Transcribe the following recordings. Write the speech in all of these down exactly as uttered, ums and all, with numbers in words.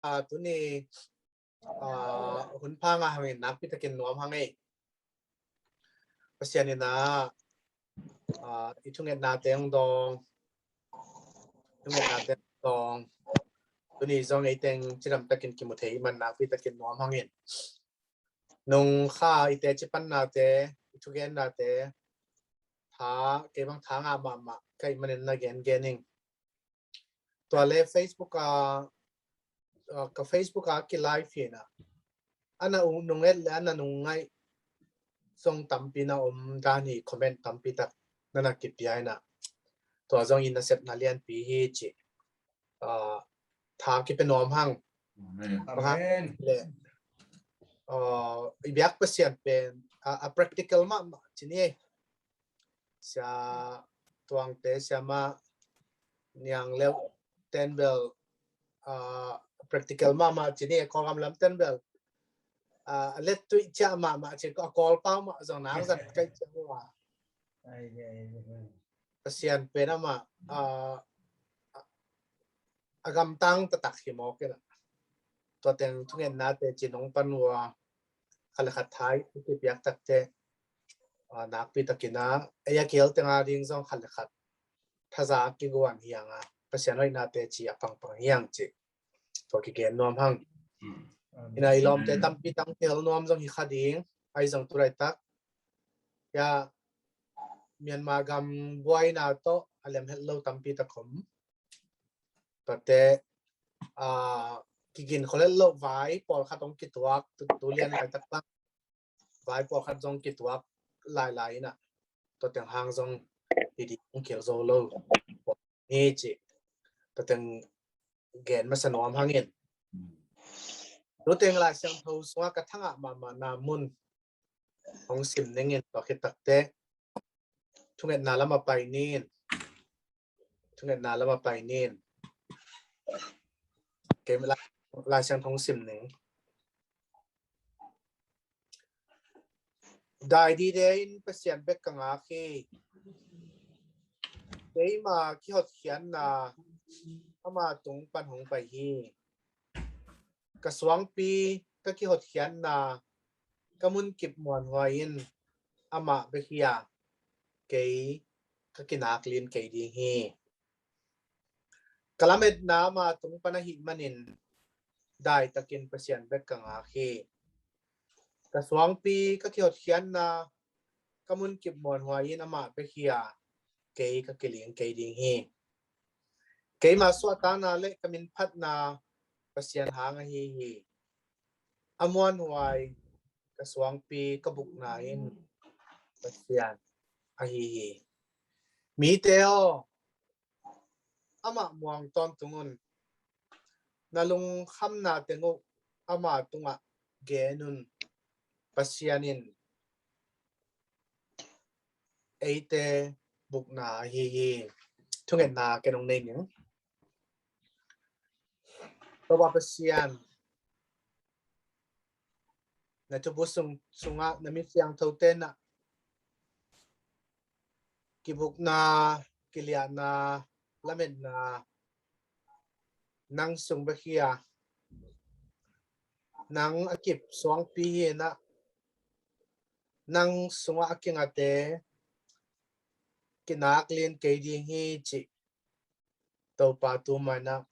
ah, tuni, ah, hun pha ngah hangin nakpi takin nuam hang ei. Pasian in ah, ah, i thungetnate hong dawng, thungetnate hong dawng. Tuni zong ei teng cidam takin kimu thei man nakpi takin nuam hangin. Nung kha i teci pannate, i thugennate, tha, kei bang tha ngah mahmah ka hih manin na gengen ing. Tua le Facebook ah, ah, ka Facebook ah ki live hi na. Ana u nung et le ana nung ngaih zong tampi na om dan hi, comment tampi tak na na kipia hi na. Tua zong i nasepna lianpi hi ci. Ah, tha kipia nuam hang. Amen. Amen. Le, ah, i biak Pasian pen, ah, a practical mahmah ci ni. Sia Tuangte, Sia Ma Niang Leuh ten bel, ah, practical mahmah ci ni, Kawlgam lam ten bel, ah, a let tuih ciah mahmah ci, a Kawl pau mah zong nang zat kaih ciah uh a. Pasian pen amah, ah, a gamtang taktak hi mawk in ah. Tua teng thungetnate ci nong pan uh a, khat le khat tha i kipiak takte, ah, nakpi takin ah, ei a kial teng a ding zong khat le khat thaza kiguan hi hang a, Pasian hoihnate ci a pangpang hi hang ci. Tua kigen nuam hang. Amen. Ina i lawmte tampi tang tel nuam zong hi kha ding, ahi zong tu laitak, ya, Myanmar gam buaina tawh a lem het lo tampi tak om. Tuate, ah, kigin khol het lo vai pawlkhat hong kituak, tu, tu lian laitak tang vai pawlkhat zong kituak lailai in ah, tua teng hang zong hi ding hong kil zo lo hi ci. Tua teng gen masa nuam hangin. Tu teng Lai Siangtho sungah ka thangah mahmah na mun hong sim ning in, tua khit takte thungetna lam a pai ning. Thungetna lam a pai ning. Kei Lai, Lai Siangtho hong sim ning. Dai dide in Pasian bek ka ngak hi. Keima kihotkhiatna ama tung pan hong pai hi. Ka suangpi ka kihotkhiatna ka munkip muanhuai in amah bek hi a, kei ka kinaklin kei ding hi. Ka lametna ama tung pan ahih manin daitakin Pasian bek ka ngak hi. Ka suangpi ka kihotkhiatna ka munkip muanhuai in amah bek hi a, kei ka kiling kei ding hi. Keima suahtakna le ka minphatna Pasian hang ahi hi. A muanhuai ka suangpi ka bukna in Pasian ahi hi. Mite aw, amah muang tawntung un. Na lungkhamna teng uh ama tungah gen un. Pasian in eite bukna ahi hi. Thungetna ken hong nei ning. Topa Pasian, na thubu sung, sungah na mi siangthote na kibukna, kiliahna, lametna nang sung bek hi a, nang a kip suangpi hi na, nang sungah a kingate kinaklin kei ding hi cih Topa tu mah in ah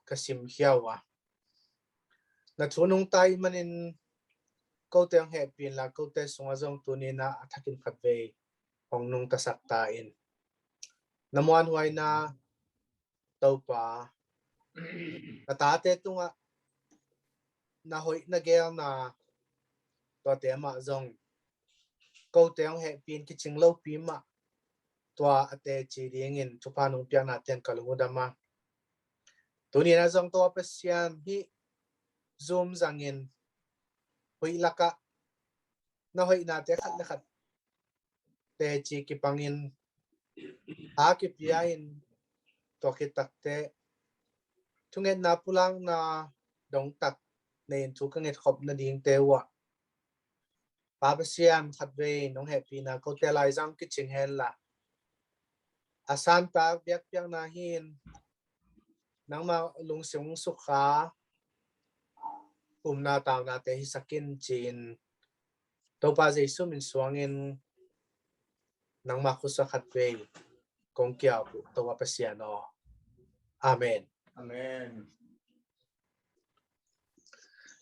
ka simkhia uh a. Na thu nungta ahih manin kote hong hehpih inla, kote sungah zong tuni in ah a thakin khatvei hong nungtasak ta in. Na muanhuaina Topa, na tate tungah na hoih na geelna tuate mah zong kote hong hehpih in kicing lopi mah tua a teci dingin thupha nong piakna teng ka lungdam a. Tuni in ah zong Topa Pasian, hih Zoom zangin huih lakah na hoihnate khat le khat teci kipangin tha kipia in, tua khit takteh thungetna pulakna dongtak nei in thu ka ngetkhop nadingte uh ah, Pa Pasian, khatvei nong hehpihna kote laizang kicing henla, a santak biakpiakna hi in, nangmah lungsim sukha, upna taunate hisak in ci-in Topa Jesu min suangin nangmah khutsua khat vei kong kiap uh Topa Pasian aw. Amen. Amen.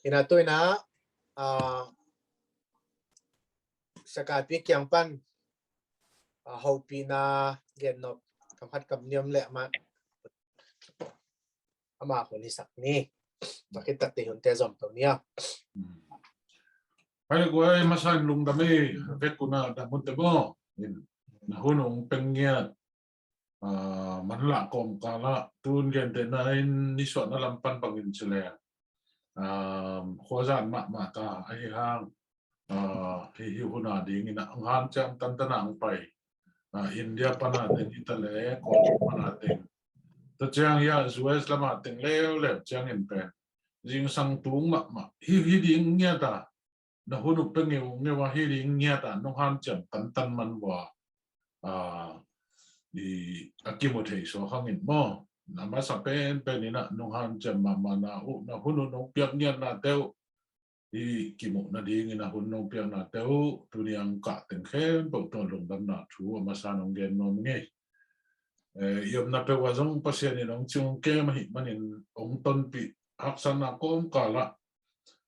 Ina tu ina, ah, Sia Kaipi kiang pan, ah, hopihna gen nop kam khat kam niam le amah ama hun hisak ni. Makit takte hunte zom to nia. Hai le guai, masa in lungdam ei, vek kuna dam hunte bo. In, na hun ong peng ngiat, ah, manlah kawmkal ah, tun gente na in nisuahna lam pan bangin ci leng, ah, khuazan mahmah ta, ahi hang, ah, hi hi hun a dingin ah, ang hanciam tantan ah ang pai. Ah, India pan a teng hi ta le, Kawlgam pan a teng. Tua ciang hi a U S lam a teng leuleu ciangin pen zingsang tung mahmah. Hi, hi ding ngiat a, na hun uh pia ngeungeu a, hi ding ngiat a, nong hanciam tantan man uh a, ah, i, a kimu thei suak hangin maw. Na masa penpen in ah nong hanciam mahmah na uh, na hun uh nong piak ngiatnate uh i kimuh nadingin a hun nong piaknate uh, tuni ang kah teng khempeuh tawh lungdamna thu a masa nong gen nuam ngei. Eh, i omna peuh ah zong Pasian in hong cingkem ahih manin hong tonpih, haksatna kawmkal ah,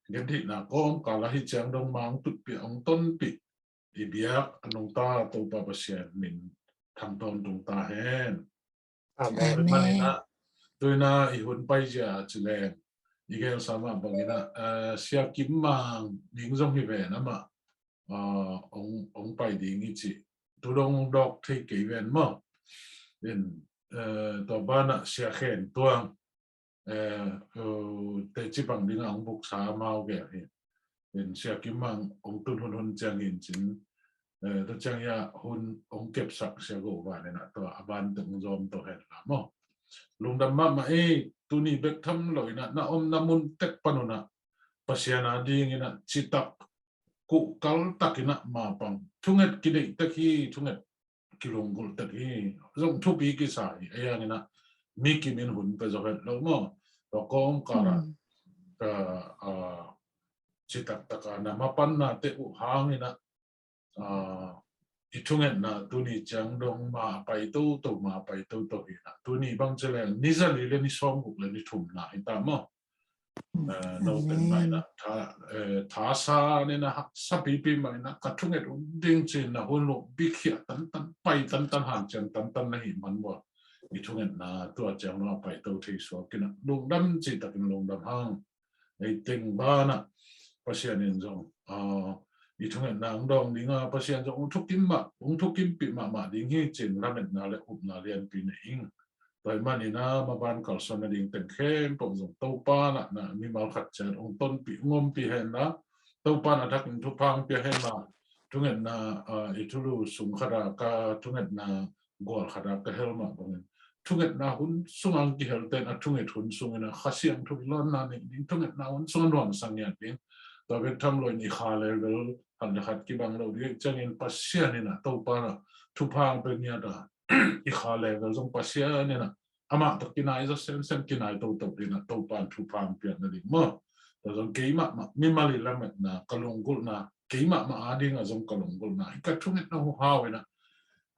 gentheihna kawmkal ah, hi ciang dong mang tutpih hong tonpih i biak a nungta Topa Pasian min thang tawntung ta hen. Amen. Amen. Manin ah, tu ina i hun paizia ci leng, i gelsa mah bangin ah, eh, Sia Kim Mang ning zong hi ven amah, ah, ong, ong pai ding i ci. Tu dong dawk thei kei ven maw. In, eh, tua banah Sia Khen Tuang, eh, uh, teci bang dingah hong buksa amau gel hi. In Sia Kim Mang hong tun hunhun ciangin cin, eh, tua ciang hi a hun hong kepsak Sia Go Van in ah tua a ban teng hong zawm to hen la maw. Lungdam mahmah ei, tuni bek tham lo in ah na omna mun tek pan un ah Pasian a dingin ah citak kuhkal takin ah mapang, thunget kideih tek hi, thunget kilunggulh tek hi, zong thupi kisa hi. Ahi hangin ah mi kimin hun pia zo het lo maw. Tua kawmkal ah, ah, citak taka na mapanna te uh hangin ah, ah, i thungetna tuni ciang dong ma pai toto, ma pai toto hi na. Tuni bang ci leng ni zali le ni sawmguk le ni thumna hi ta maw. Eh, no pen mai na tha, eh, thasa ni na haksa pipi mai na ka thunget uh ding cin na hun lo bikhiah tantan, pai tantan, hanciam tantan na hi man bua. I thungetna tua ciang lo a pai to thei suak in ah lungdam ci takin lungdam hang. Ei teng banah Pasian in zong, ah, i thungetna ang dawng dinga Pasian zong ung thukim mah, ung thukimpih mahmah ding hi cin lametna le upna lianpi nei ing. Tua ahih manin ah maban kalsuan nading teng khempeuh zong Topa na, na mimal khat ciat ung tonpih, ung ompih hen la, Topa na thakin thupha ung pia hen la, thungetna, ah, i thulu sung khat ah ka thungetna gual khat ah ka hel mah bangin thungetna hun sungah ang kihel ten a thunget hun sungin a Kha Siangtho i lawnna nei ding, thungetna hun sungah nuamsa ngiat ding. Tua bek tham loin i kha level khat le khat kibang lo ding ciangin Pasian in a Topa na thupha ang pia ngiat a, i kha level zong Pasian in a amah tawh kinai zaw semsem, kinai toto ding a Topa in thupha ang piak nading maw. Tua zong keimah mah mimal i lametna, ka lunggulhna, keimah mah a ding a zong ka lunggulhna hi, ka thungetna uh hau in a,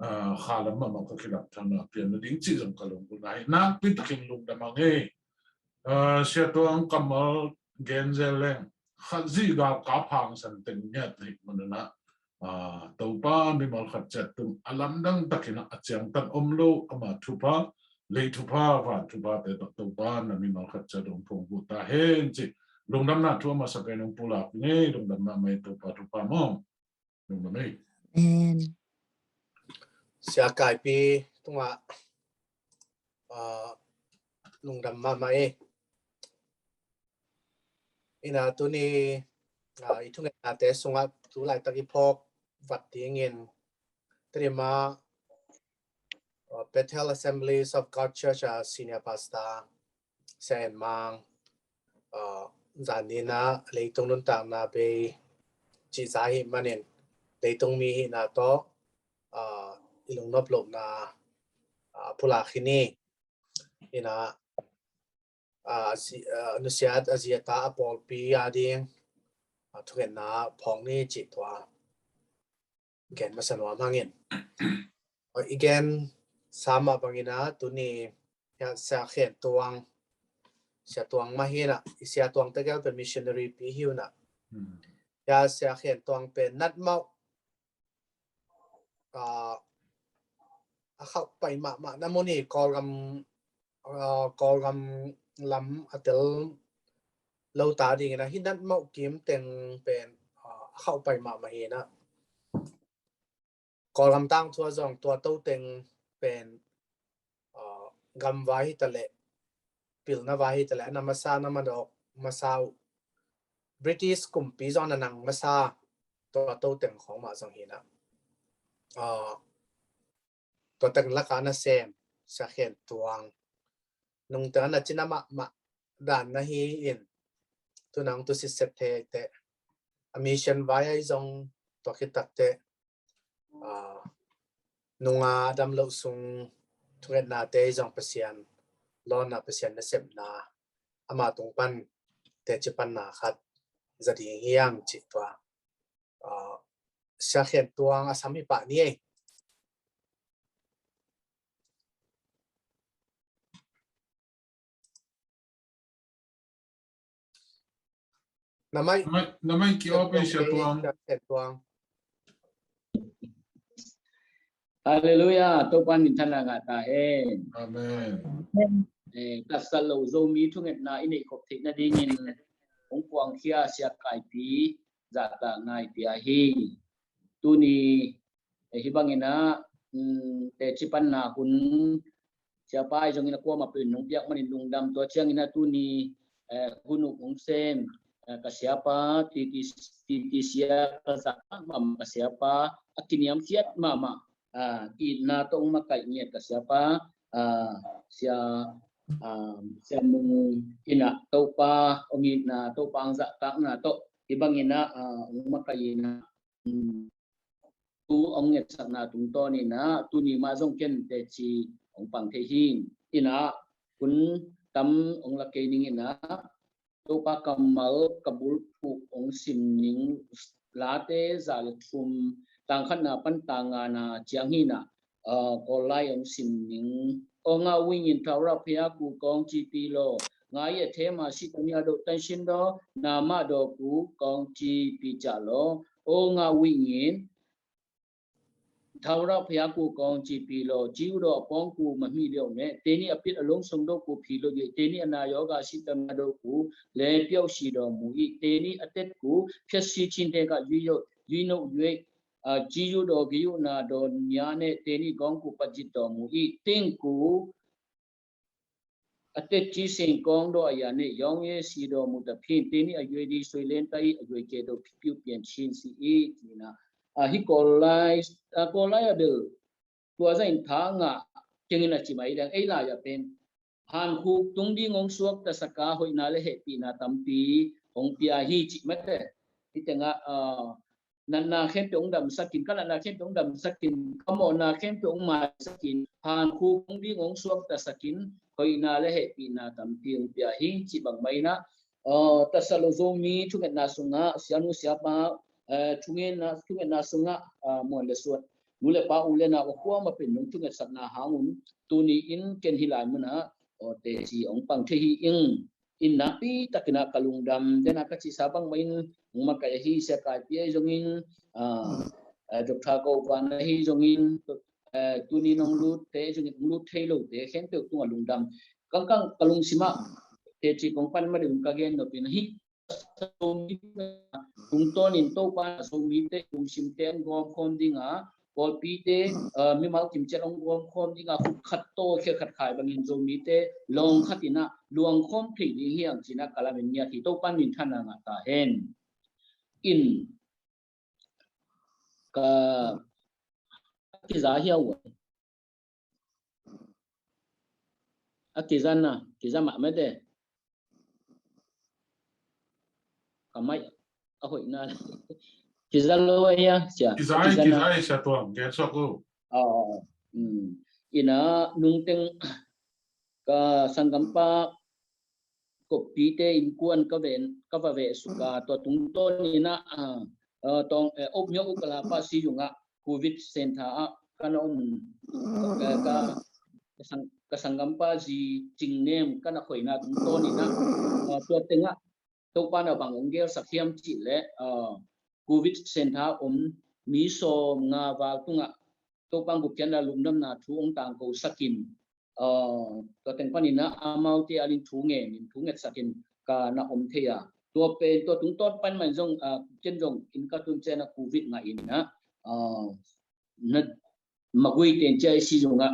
ah, kha lam mahmah ka kilak thanna pian nading cih zong ka lunggulhna hi. Nakpi takin lungdam ang ei. Ah, Sia Tuang kammal gen zel leng, Khazih galkap hangsan teng ngiat hi manun a, ah, Topa mimal khat ciat tung a lamdang takin a ciangtan om lo ama thupha, lei thupha, van thupha te tawh Topa na mimal khat ciat tung phungvuh ta hen cih lungdamna thu a masa pen ung pulak ing ei. Lungdam mahmah ei, Topa thupha maw. Lungdam ei. Amen. Sia Kaipi tungah, ah, lungdam mahmah ei. Ina tuni, ah, i thungetnate sungah tu laitak i phawk vat dingin Tirima, ah, Bethel Assemblies of God Church, ah, Senior Pastor Sia En Mang, ah, zan ni-in ah leitung nuntakna bei cih za ahih manin leitung mi hihna tawh, ah, i lungnop lohna, ah, pulak hi ni. Ina a, a zi-, a, nusiat a zi a ta a pawlpi a ding, a, thungetna phawng ni cih tua gen masa nuam hangin. A, i gen sa mah bangin a tuni, ya, Sia Khen Tuang, Sia Tuang mah hi na, i Sia Tuang tegel pen missionary pi hi uh na. Hmm. Ya, Sia Khen Tuang pen natmau, a, a khauh pai mahmah na mun hi, Kawlgam, a, Kawlgam lam a tel lo ta dingin a hi natmau kim teng pen, a, a khauh pai mahmah hi na. Kawlgam tangthu ah zong tua to teng pen, a, gam vai hi ta leh, pilna vai hi ta leh, a na masa, na madawk masa uh, British kumpi zong a na nang masa, tua to teng khawng mah zong hi na. A, tua teng laka na sem, Sia Khen Tuang. Nungteng a na cina mahmah dan na hi in, tu nang tu sitset thei te. A mission vai ahi zong tua khit tak te, a, nunga dam loh sung thungetnate zong Pasian lawmna, Pasian nasepna, ama tung pan teci panna khat za ding hi hang cih tua, a, Sia Khen Tuang a sam hi pah ni ei. Na mai, na mai, na mai ki off ei, Sia Tuang. Sia Tuang. Halleluiah, Topa minthanna ngah ta hen. Amen. Eh, tatsat lo Zomi thungetna i neih khop theih nadingin hong kuangkhia Sia Kaipi zahtak ngai pia hi. Tuni, eh, hih bangin ah, um, teci panna hun, Siapa ahi zongin a kuamah pen nong piak manin lungdam, tua ciangin a tuni, eh, hun uh hong sem, eh, ka siapa, titi, titi sia ka zah mahmah ka siapa, a kiniamkhiat mahmah, ah, itna tawh hong makaih ngiat ka siapa, ah, sia, ah, sia mung in ah Topa hong itna, Topa hong zahtakna tawh hih bangin ah, ah, hong makaih in ah, um, thu hong ngetsakna tungtawn in ah, tuni mah zong ken teci hong pang thei hi. In ah, hun tam hong la kei ning in ah, Topa kammal ka bulphuh hong sim ning, Late za le thum, tang khatna pan tang ngana ciang hi in ah, ah, Kawl lai hong sim ning. Aw ngah uh ing in, ထာဝရဘုရားကို ကောင်းချီးပေးလော့။ ငါ၏အထဲမှာရှိသမျှတို့ သန့်ရှင်းသောနာမတော်ကို ကောင်းချီးပေးကြလော့။ အိုငါဝိညာဉ်၊ ထာဝရဘုရားကို ကောင်းချီးပေးလော့။ ကျေးဇူးတော်အပေါင်းကို မမေ့လျော့နှင့်။ သင်နှင့်အပြစ်အလုံးစုံတို့ကို ဖြေလွှတ်၍ သင်နှင့်အနာရောဂါရှိသမျှတို့ကိုလည်း ပျောက်စေတော်မူ၏။ သင်နှင့်အသက်ကို ဖျက်ဆီးခြင်းထဲက ရွေးနှုတ်၊ ရွေးနှုတ်၍ အာ၊ ကျေးဇူးတော်၊ ကရုဏာတော်များနှင့် သင်နှင့်ခေါင်းကို ပတ်ရစ်တော်မူ၏။ သင့်ကို အသက်ကြီးစဉ် ကောင်းသောအရာနှင့် ရောင့်ရစေတော်မူသဖြင့် သင်နှင့်အရွယ်သည် ရွှေလင်းသစ်၏ အရွယ်ကဲ့သို့ ပြုပြင်ခြင်းရှိ၏။ ဒီနာ အာ၊ ဟိကော်လိုက်၊ အာ၊ ကော်လိုက်အဘယ် tua zah in thangah kengin a ci mai leng ei lai-ah pen hankhuk tung ding hong suaktasak a, hoihna le hehpihna tampi hong pia hi cih mate. Hih tengah, ah, natna khempeuh hong damsak in, ka natna khempeuh hong damsak in, ka mawhna khempeuh hong maisak in, hankhuk tung ding hong suaktasak in, hoihna le hehpihna tampi hong pia hi cih bang mah in ah, ah, tatsat lo Zomi thungetna sungah, sianu siapa, eh, thungetna, thungetna sungah, ah, muan le suan, nu le pa, u le nau, a kuamah pen nong thungetsakna hang un, tuni in ken hih lai munah, aw, teci hong pang thei hi ing. In nakpi takin ah ka lungdam, den a ka cihsa bang mah in, hong makaih ahi Sia Kaipi ahi zongin, ah, ah, Doctor Ko Van ahi zongin, eh, tuni nong lut te zongin, hong lut thei lo te khempeuh tungah lungdam. Kangkang ka lungsim ah teci kong pan mah ding ka gen nop in ahi. Zomi tungtawnin Topa Zomite lungsimte hong gawmkhawm ding a, pawlpite, ah, mimal kimciat hong gawmkhawm ding a, khut khat tawh khia khat khai bangin Zomite lawng khat in ah luangkhawm thei ding hi hang ci-in ah ka lamen ngiat hi. Topa minthanna ngah ta hen. In ka kiza hiau. A kiza na, kiza mah mete. Ka mai a hoih na. Kiza lo a hia, sia. Kiza, kiza na. Kiza, sia tuang, gen suak lo. Aw, um. Ina nungteng ka sanggampa koppite innkuan ka ven ka va veh suk a, tua tungtawn in ah, ah, ah, tawng, eh, Ophniaw Ukalapa si zungah Covid center ah ka na om, eh, ka, ka sang, ka sanggampa zi Cingnem ka na khoina tungtawn in ah, ah, tua tengah Topa na bang hong gelsak hiam cih leh, ah, Covid center om mi sawm nga val tungah Topa gupkhiatna lungdamna thu hong tangko sakin, ah, tua teng panin ah amaute ading thu ngen in, thu ngetsakin ka na om thei a. Tua pen, tua tungtawn pan man zong, ah, ken zong inn ka tun ciang ah Covid ngah in ah, ah, na magui ten cia i si zungah,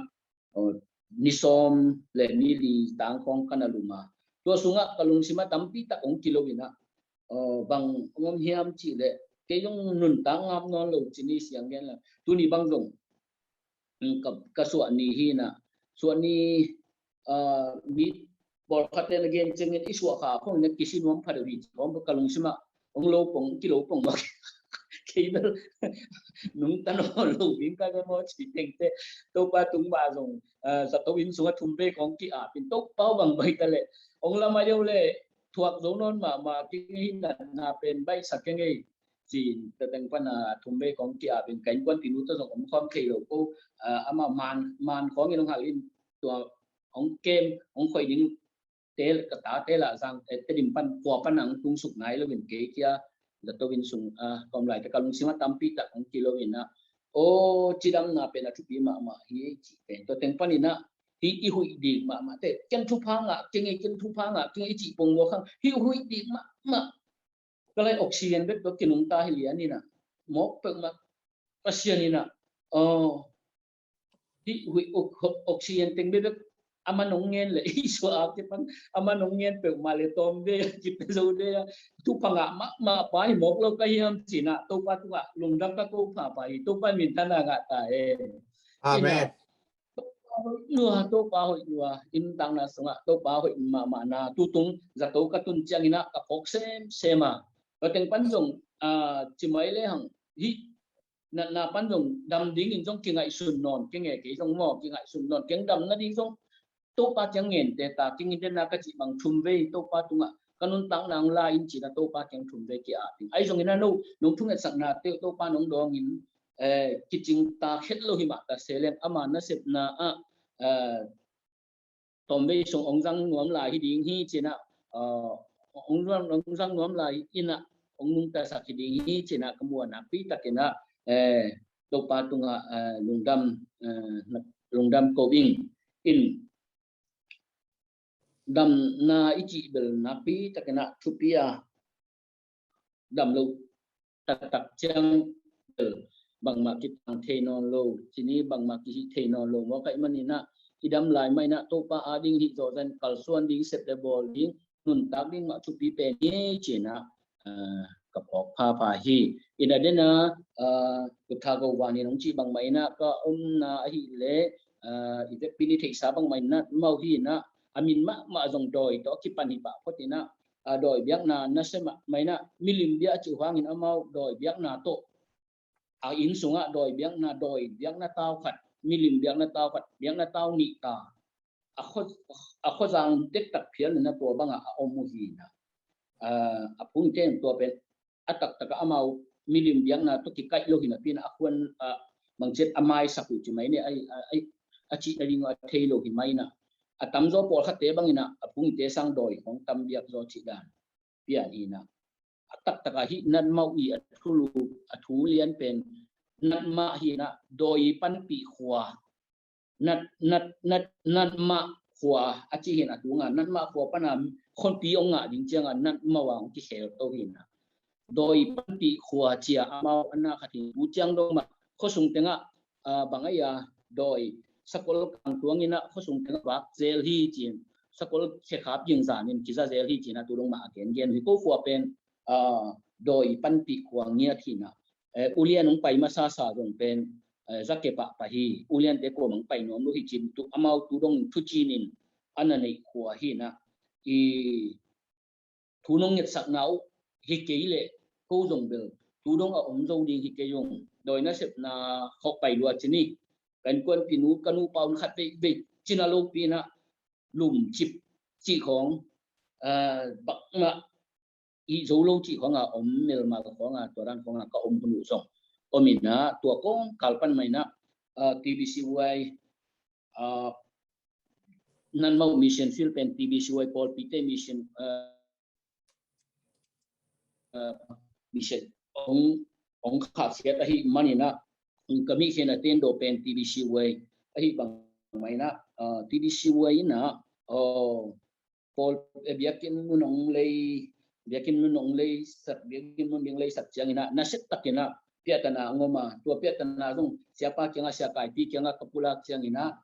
ah, ni sawm le ni li tang khawng ka na lum a. Tua sungah ka lungsim ah tampi tak hong kilo in ah, ah, bang hong om hiam cih leh kei zong nuntak ngap nawn lo ci ni, siang gen la. Tuni bang zong, mm, ka, ka suah ni hi in ah, suah ni, ah, mi pawlkhat te na gen ciangin i suah kha khong na kisi nuam pha deuh hi ci khong ka lungsim ah hong lo pong, kilo pong mawk. Kei bel nungta nawn lo ding ka bel maw ci tengte, Topa tung mah zong, ah, zato inn sungah thum vei kong ki-ap in, Topa aw bang baih ta leh, hong lam a deuh leh thuak zo nawn mahmah keng hi, natna pen baihsak keng ei. Cin, tua teng pan a thum vei kong ki-ap in, ka innkuanpihnu tawh zong om khawm thei lo ko, ah, amah man, man khawngin hong hal in, tua hong kem, hong khoih ding te, ka tate lah zang, eh, Tedim pan, khua pan hong tung suk nai lo in kei kia, zato inn sung, ah, ka om lai te ka lungsim ah tampi tak hong kilo in ah, aw, cidamna pen a thupi mahmah hi ei ci pen. Tua teng panin ah, hih i huih dik mahmah te, ken thupha ngah keng ei, ken thupha ngah keng ei i cih pongmawk hang, hih huih dik mahmah. Ka lai oxygen bek tawh kinungta hi lian in ah, mawk peuhmah Pasian in ah, aw, hih huih ox-, oxygen teng bek bek a man hong ngen leh, i suah a kipan a man hong ngen peuhmah leh tawm vei a kipia zo vei a, thupha ngah mahmah pa hi mawk lo ka hiam cin ah, Topa tungah lungdam ka ko phapha hi. Topa in minthanna ngah ta hen. Amen. Topa hoih lua, Topa hoih lua, inn tangna sungah Topa hoih mahmahna, tutung zato ka tun ciangin ah ka phawk semsem a. Ka teng pan zong, ah, ci mai lehang, hih natna pan zong dam dingin zong kingaihsun nawn keng e, kei zong maw, kingaihsun nawn keng, dam nading zong Topa kiang ngente ta keng in, den a ka cih bang thum vei Topa tungah ka nuntakna hong la in cin ah Topa kiang thum vei ki-ap in. Ahi zongin ah no, nong thungetsaknate uh Topa nong dawngin, eh, kicing ta khet lo hi mah ta se leng, ama nasepna ah, eh, tawmvei sung hong zang nuam lai hi ding hi cin ah, eh, hong zang, hong zang nuam lai in ah, hong nungtasak hi ding hi cin ah ka muh a, nakpi takin ah, eh, Topa tungah, eh, lungdam, eh, lungdam ko ing. In damna i cih bel nakpi takin ah thupi a, dam lo taktak ciang bel bangmah kitang thei nawn lo, cini bangmah kihih thei nawn lo mawk ahih manin ah, i dam lai mah in ah Topa ading hih zawh zah in kalsuan ding, sep le bawl ding, nuntak ding mah thupi pen hi cin ah, ah, ka phawk phapha hi. In a den a, ah, Pu Tha Go Van in hong cih bangmah in ah ka omna ahih leh, ah, i vekpi in i theihsa bangmah in ah mau hi in ah, a min mahmah zong dawi tawh a kipan hi pah phot in ah, ah, dawi biakna nasia mahmah in ah, milim biak a cih uh hangin amau dawi biakna tawh, a inn sungah dawi biakna, dawi biakna tau khat, milim biakna tau khat, biakna tau nih ta, a khua, a khuazang dektak phial in ah tua bangah a om uh hi in ah, ah, a phungte in tua pen a taktak ah amau milim biakna tawh kikaih lo hi napi in ah, a khuan, ah, bangciat a maisak uh ci mai ni, a, a, a, a cih nading uh a thei lo hi mai in ah, a tamzaw pawlkhatte bangin ah a phungte sang dawi khawng tam biak zaw cih dan pian hi in ah, a taktak ah hih natmah i a thulu, a thu lian pen natmah hi in ah, dawi panpih khua, nat, nat, nat, natmah khua a cih hi in ah, a tunga natmah khua pan a khuanpi hong ngah ding ciang a natmah uh a hong kikhel to hi in ah, dawi panpih khua ci a amau a na khat hi. Tu ciang dong mah khuasung tengah, ah, bang a ia, dawi sakol kang tuang in ah khuasung tengah vak zel hi ci in, sakol khekhap ging zan in kiza zel hi ci in ah tu dong mah a gengen hi. Ko khua pen, ah, dawi panpih khua ngiat hi in ah, eh, ulian hong pai masasa zong pen, eh, za kepah pah hi. Uliante kuamah hong pai nuam lo hi cin, tu amau tu dong in thucin in a na neih khua hi in ah, i thu nong ngetsakna uh hi kei leh ko zong bel tu dong a om zo ding hi kei ung. Dawi nasepna khawk pai lua ci ni. Ka innkuanpihnu, ka nupa un khat veivei cina lopi in ah lumcip cih khawng, bangmah i zo lo cih khawng a om, melmal khawng a, tua dan khawng a ka om hun uh zong om in ah, tua kawngkal pan mah in ah, TBCY, Nanmau Mission Field pen TBCY pawlpite mission, mission hong, hong khahkhiat ahih man in ah, ka mihkhiatna teng daw pen TBCY ahih bang mah in ah, TBCY in ah, pawl, biakinn mun hong lei, biakinn mun hong leisak, biakinn mun ding leisak ciangin ah, nasep takin ah piahtana hong om a, tua piahtana zong siapa kiangah, sia Kaipi kiangah ka pulak ciangin ah,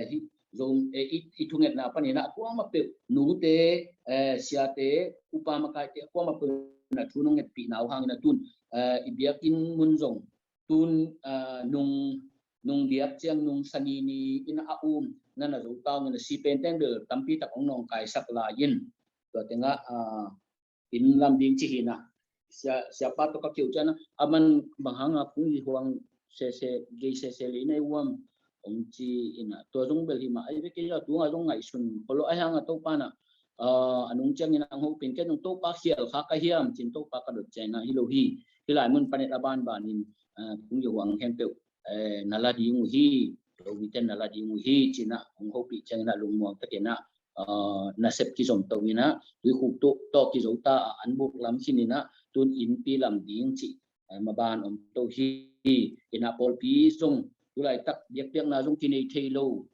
hih zong i thungetna panin ah kuamah peuh, nute, siate, upa makaite, kuamah peuh na thu nong ngetpihna uh hangin ah tun i biakinn mun zong tun nung, nung biak ciang nung Sani ni in a um, na na zo tawngin a si pen teng bel tampi tak hong nawngkaisak lai-in, tua tengah inn lam ding ci hi in ah, siapa tawh ka keu ciang a, a man bang hang a kung i huang sese, gei sese lei na i uam, hong ci in ah, tua zong bel hi mah ai ve, kei a tunga zong ngaihsun khollo a, hang a Topa na a nung ciangin a hong hopin, kei zong Topa khial kha ka hiam cin Topa ka dot ciangin ah hi lo hi. Hih lai mun panin a banbanin kung i huang khempeuh na la ding uh hi, lo miten na la ding uh hi cin ah hong hopih ciangin ah lungmuang takin ah nasep kizom to in ah, tuikhuk tawh kizo ta a, an buk lam khin in ah tun innpi lam ding cih maban om to hi. In ah pawlpi zong tulaitak biakpiakna zong kinei thei lo,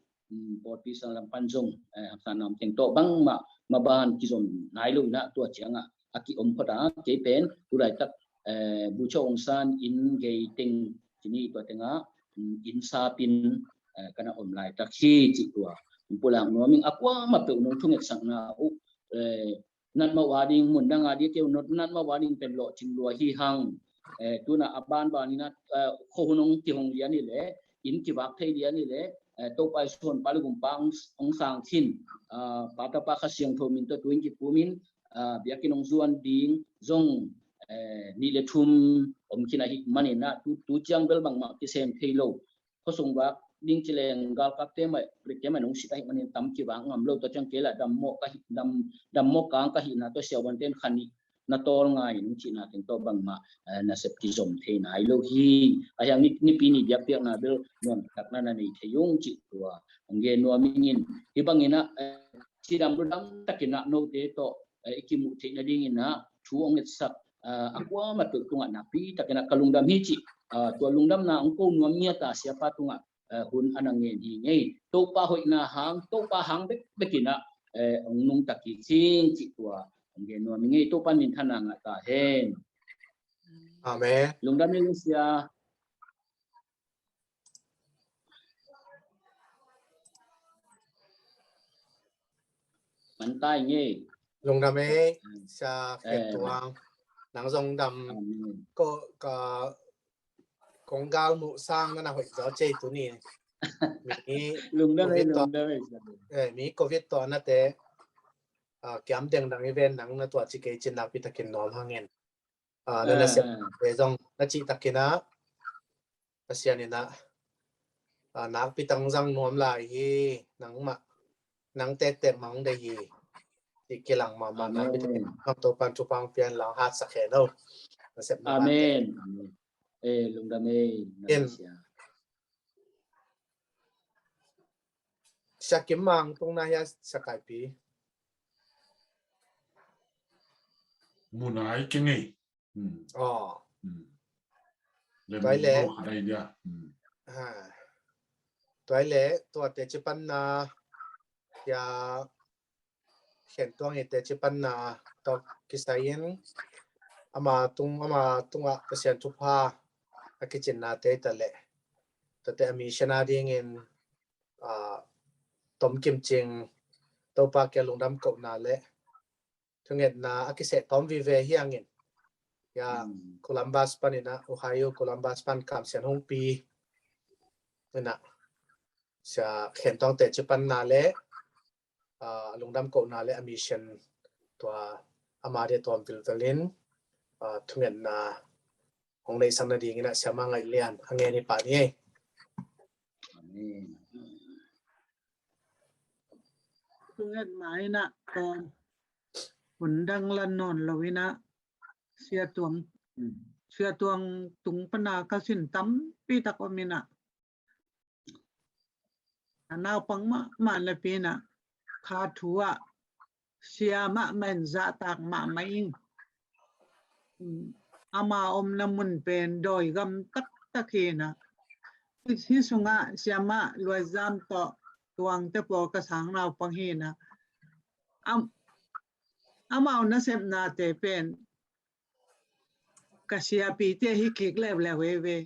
pawlpi sang lam pan zong haksa nam teng tawh bangmah maban kizom nai lo in ah, tua ciangah a kiom phot a, kei pen tulaitak bucha ong san inn gei teng ci ni, tua tengah inn sapin ka na om laitak hi cih tua hong pulak nuam ing. A kuamah peuh nong thungetsakna uh natmah uh a ding, mun dang a ding keu, natmah uh a ding pen lawhcing lua hi hang. Tun a banbanin ah khuahun hong kihong lian hi leh, inn kivak thei lian hi leh, Topa i suan pa le gumpa hong sang khin, Pa, Tapa, Kha Siangtho min tawh tu in kipumin biakinn hong zuan ding zong nih le thum om khin ahih manin ah tu, tu ciang bel bangmah kisem thei lo. Khuasung vak ding ci leng galkapte mah, rikte mah nong sit ahih manin tam kivak ngam lo, tua ciang kei lah dammawh ka hi, dam, dammawh kang ka hihna tawh siavuanten kha nih na tawl ngai nong cihna teng tawh bangmah nasep kizom thei nai lo hi. A hiang ni, nipi ni biakpiakna bel nuam takna na nei thei ung cih tua hong gen nuam ing in. Hih bangin ah cidam ludam takin ah note tawh i kimuh theih nadingin ah thu hong ngetsak a kuamah peuh tungah nakpi takin ah ka lungdam hi cih, tua lungdamna hong ko nuam ngiat a siapa tungah hun a na ngen hi ing ei. Topa hoihna hang, Topa hang bekbek in ah hong nungta kik hi ing cih tua hong gen nuam ing ei. Topa minthanna ngah ta hen. Amen. Lungdam ei sia. Mantai ngei. Lungdam ei, sia Khen Tuang. Nang zong dam ko ka kong gal muh sang na na hoih zaw cei tuni. Mi lungdam ei, lungdam ei. Mi covid tawh na te kiam dengdang i ven nang na tua ci kei cin nakpi takin nuam hangin. Na nasep te zong na cih takin ah Pasian in ah nakpi tang zang nuam lai hi, nangmah, nang tektek mang dei hi. Cih kilang mahmah nakpi takin ah Topan thupha hong pia in la hong hatsak hen o. Nasep na Amen. Lungdam ei. Sia Kim Mang tung na hia, Sia Kaipi. Munai keng ei. Aw. Tuai le. Tuai le, tua teci panna, Sia Khen Tuang i teci panna tawh kisai in ama tung, ama tungah Pasian thupha a kicinna te ta le, tate a mission a dingin tomkim cing, Topa kia lungdam kohna le thungetna a kiseh tawm vive hi hangin. Ia Columbus panin ah, Ohio Columbus pan Kam Sian Hungpi in ah Sia Khen Tuang teci panna le a lungdam kohna le a mission tua ama dia tuam vilvelin thungetna hong neihsak nadingin ah Siama Ngaih Lian a ngen hi pah ni ei. Amen. Thungetna in ah kawm hun dang la nawn lo in ah, Sia Tuang, Sia Tuang tung pana ka sin tampi tak om in ah, a naupang mahmah napi in ah, kha thu ah sia mahmah in zahtak mahmah ing. Ama omna mun pen dawi gam taktak hi in ah, hih sungah siamah Luai Zam tawh Tuangte pawl ka sang naupang hi in ah, am, amau nasepnate pen ka siapite hi kik leuleu veve.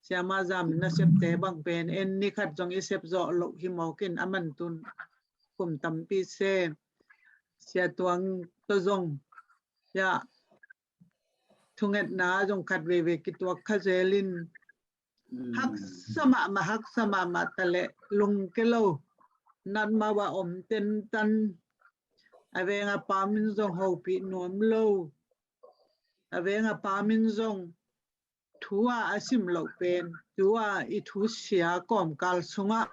Siamah Zam nasepte bang pen en ni khat zong i sep zawh loh hi mawk in, aman tun kum tampi se. Sia Tuang tawh zong, ya, thungetna zong khat veve kituak kha zel in, haksa mahmah, haksa mahmah ta leh lungke lo, natmau a om tentan, a veng a pa min zong hopih nuam lo, a veng a pa min zong thu a a sim loh pen, thu a i thu sia kawmkal sungah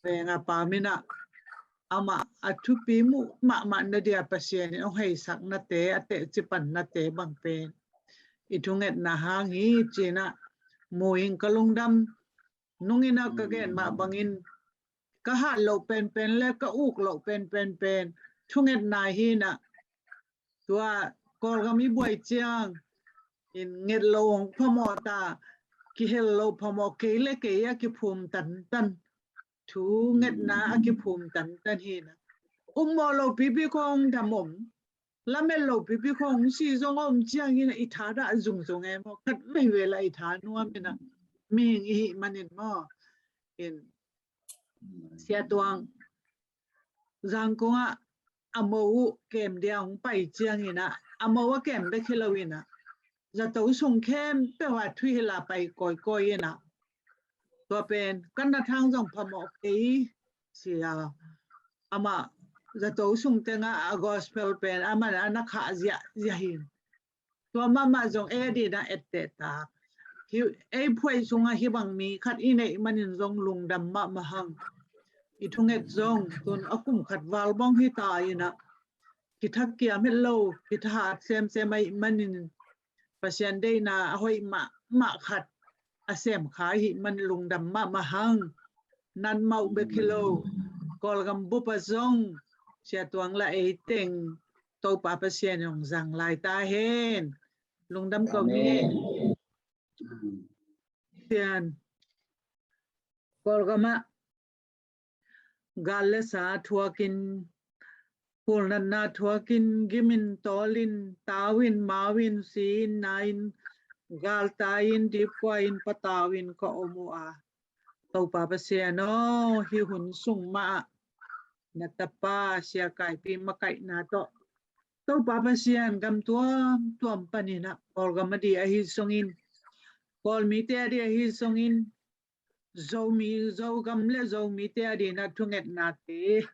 veng a pa min ah amah a thupi muh mahmah na dia Pasian in hong heisaknate, a teci pannate bang pen i thungetna hang hi ci in ah mu in ka lungdam. Nung in ah ka gen mah bangin ka hat loh penpen le ka uk loh penpen pen thungetna hi in ah, tua Kawlgam i buai ciang in nget lo hong phamawh ta, kihel lo phamawh kei le kei a kiphum tantan, thungetna a kiphum tantan hi in ah, um mawh lo pipi khong dam om, lamet lo pipi khong si zong om ciangin i tha dah zungzung e maw, khat veve la i tha nuam in ah, mihing i hih manin maw. In Sia Tuang Zangkong ah a mo uh kem dia hong pai ciangin ah, a mo a kem bek hi lo in ah, zato sung khempeuh ah thuhilh a pai kawikawi in ah, tua pen ka na thang zong phamawh kei, sia, amah zato sung tengah a gospel pen amah na khah ziahziah hi in. Tua mahmah zong ei a dina etteh ta. Ei phuai sungah hih bang mi khat i neih manin zong lungdam mahmah hang. I thunget zong tun a kum khat val bawng hi ta in ah, kithakiam het lo, kithahat semsem ahih manin Pasian deihna a hoih mahmah khat a sem kha ahih man lungdam mahmah hang. Natmau bek hi lo, Kawlgam bup ah zong Sia Tuang la ei teng Topa Pasian in hong zang lai ta hen. Lungdam ko ni. Sian Kawlgam ah gal le sa thuakin, kulnatna thuakin, gimin tawlin, tawin, mawin, siin, nain, galtain, dipkuain, patawin ka om uh a, Topa Pasian aw, hih hun sung mah ah na tapa Sia Kaipi makaihna tawh Topa Pasian gam tuamtuam panin ah, Kawlgam a di ahi zongin, Kawlmite a di ahi zongin, Zomi, Zogam le Zomite a dina thungetnate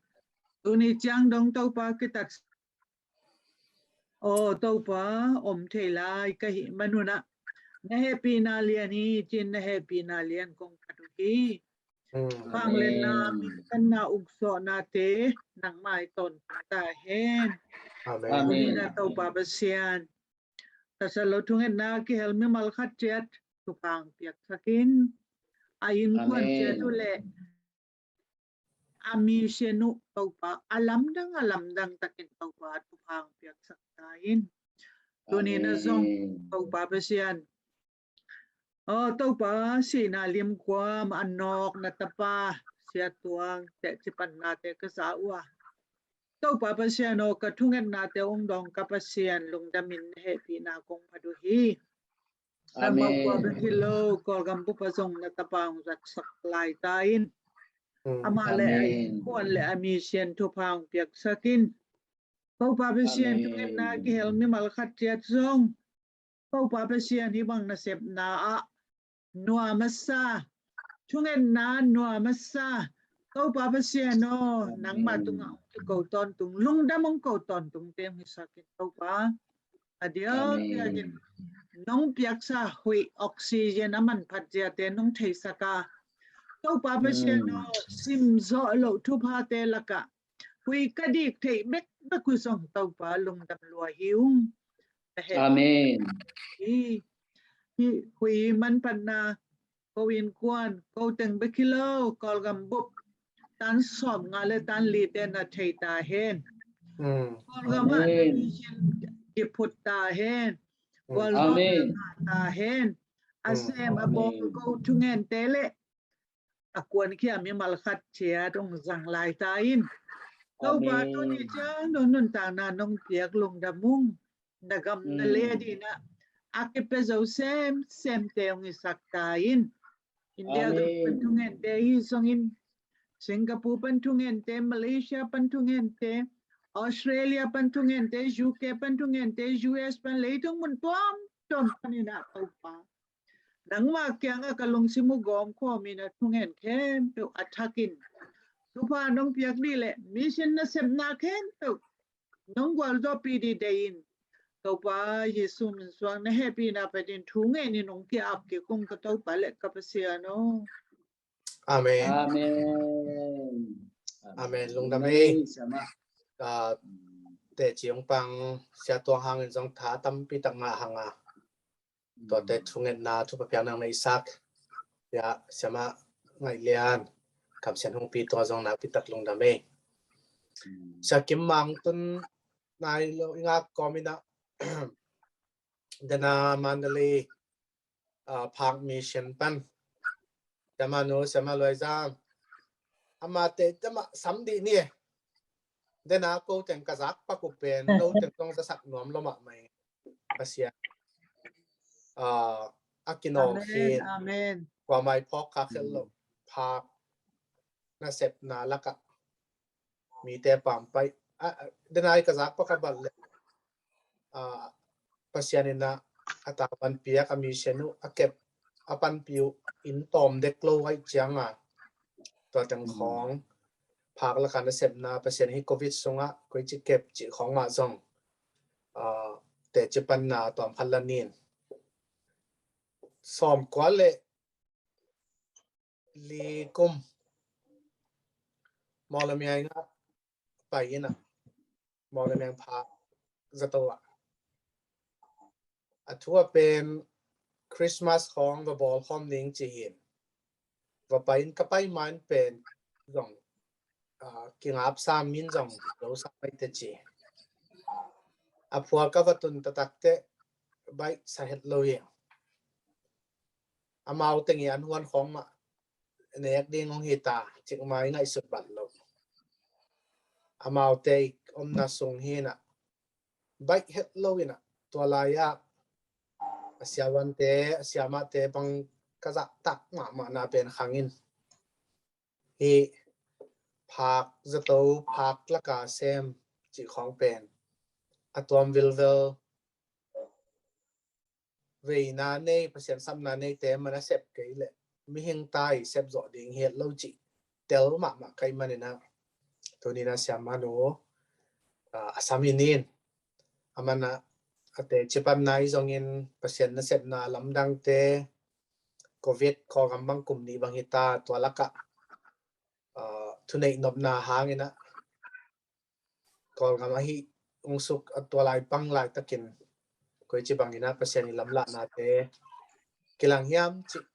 tuni ciang dong Topa kitat. Aw Topa, om thei lai ka hih manun ah na hehpihna lian hi, cin na hehpihna lian kong phat uh hi. Khanglenna, minthanna, uksuahnate nangmah i tawntung ta hen. Tuni na Topa Pasian, tasat lo thungetna kihel mimal khat ciat thupha hong piaksak in. A innkuan ciat uh le a mission uh Topa, a lamdang a lamdang takin Topa thupha hong piaksak ta in. Tuni na zong Topa Pasian, aw Topa, sihna limkuam a nawk na tapa Sia Tuang teci pannate ka za uh a, Topa Pasian aw, ka thungetnate hong dawng ka Pasian, lungdamin na hehpihna kong phat uh hi. Nangmah kua bek hi lo, Kawlgam bup ah zong na tapa hong zatsak lai ta in. Amah le a innkuan le a mission thupha hong piaksak in. Topa Pasian, thungetna kihel mimal khat ciat zong Topa Pasian, hih bang nasepna ah nuam a sa, thungetna nuam a sa, Topa Pasian aw, nangmah tungah hong kiko tawntung, lungdam hong ko tawntungte hong hisak in Topa. A diakdiakin nong piaksa huih oxygen a manphat ziate nong theisak a, Topa Pasian aw, simzawh loh thuphate lakah huih ka dik theih bek bek uh zong Topa lungdam lua hi ung. Amen. Hi, hi, hui manphatna, ko innkuan, ko teng bek hi lo, Kawlgam bup tan sawmnga le tan li te na thei ta hen. Kawlgam ah na mission kiphut ta hen. Gualzawhna ta hen. A sem a bawl ko thungente le a kuankhia mimal khat ciat hong zang lai ta in. Topa, tuni ciang nuntakna nong piak lungdam ung. Na gam na le dingin a kipia zo semsemte hong hisak ta in. India gam pan thungente hi zongin, Singapore pan thungente, Malaysia pan thungente, Australia pan thungente, U K pan thungente, U S pan, leitung mun tuamtuam panin ah Topa, nangmah kiangah ka lungsim uh gawm khawmin a thungen khempeuh a thakin thupha nong piak ding le mission nasepna khempeuh nong gualzawhpih ding deih in. Topa Jesu min suang na hehpihna phatin thu ngenin hong ki-ap kik ung ka Topa le ka Pasian aw. Amen. Amen. Amen. Lungdam ei. Teci hong pang Sia Tuang hangin zong tha tampi tak ngah hang a, tuate thungetna thupha piak nang na i sak, ya, Siamah Ngaih Lian, Kam Sian Hungpi tung ah zong nakpi tak lungdam ei. Sia Kim Mang Tun nai lo i ngak kawmin ah, dena Mandalay, ah, Phak Mission pan, Siamah Nu, Siamah Luai Zam, amate, amah sam dih ni. Dena ko teng ka zak pak uh pen no teng zong zasak nuam lo mahmah ing. Pasian, ah, a kinawh khin, kuamah i phawk khak het loh, phak nasepna lakah mite pampai, ah, dena i ka zak pak a bat le, ah, Pasian in ah a tavuan piak a mission uh a kep a panpih uh in tawm dek lo ahih ciangin tua teng khawng phak lakah nasepna Pasian hi Covid sungah koici kep cih khawng mah zong, ah, teci panna tuam khat la nin. Sawmkua le li kum Mawlamyine ah pai in ah, Mawlamyine Phak zato ah, a thu a pen Christmas khawng va bawl khawm ding ci hi in, va pai in, ka pai ma in pen zong, ah, kingap sam in zong lo sa mai teci. A phual ka va tun taktak teh baih sa het lo hi. Amau teng i an huan khawng mah nek ding hong hi ta, cikmah i ngaihsut bat lo. Amaute i omna sung hi in ah, baih het lo in ah, tua lai-ah a siavuante, a siamahte bang ka zahtak mahmahna pen khang in, hih phak zato, phak laka sem cih khawng pen a tuam vilvel, veina nei, Pasian sapna neite man a sep kei leh mihing ta i sep zawh ding hi het lo cih tel mahmah ka hih manin ah, tuni in ah Siamah Nu, ah, a sam hi in, aman ah a teci panna hi zongin Pasian nasepna lamdangte, Covid, Kawlgam bang kum nih bang hi ta, tua lakah, ah, thuneih nopna hangin ah Kawlgam ahi ungsuk a tua lai pang laitakin koici bangin ah Pasian i lamlahnate kilang hiam cih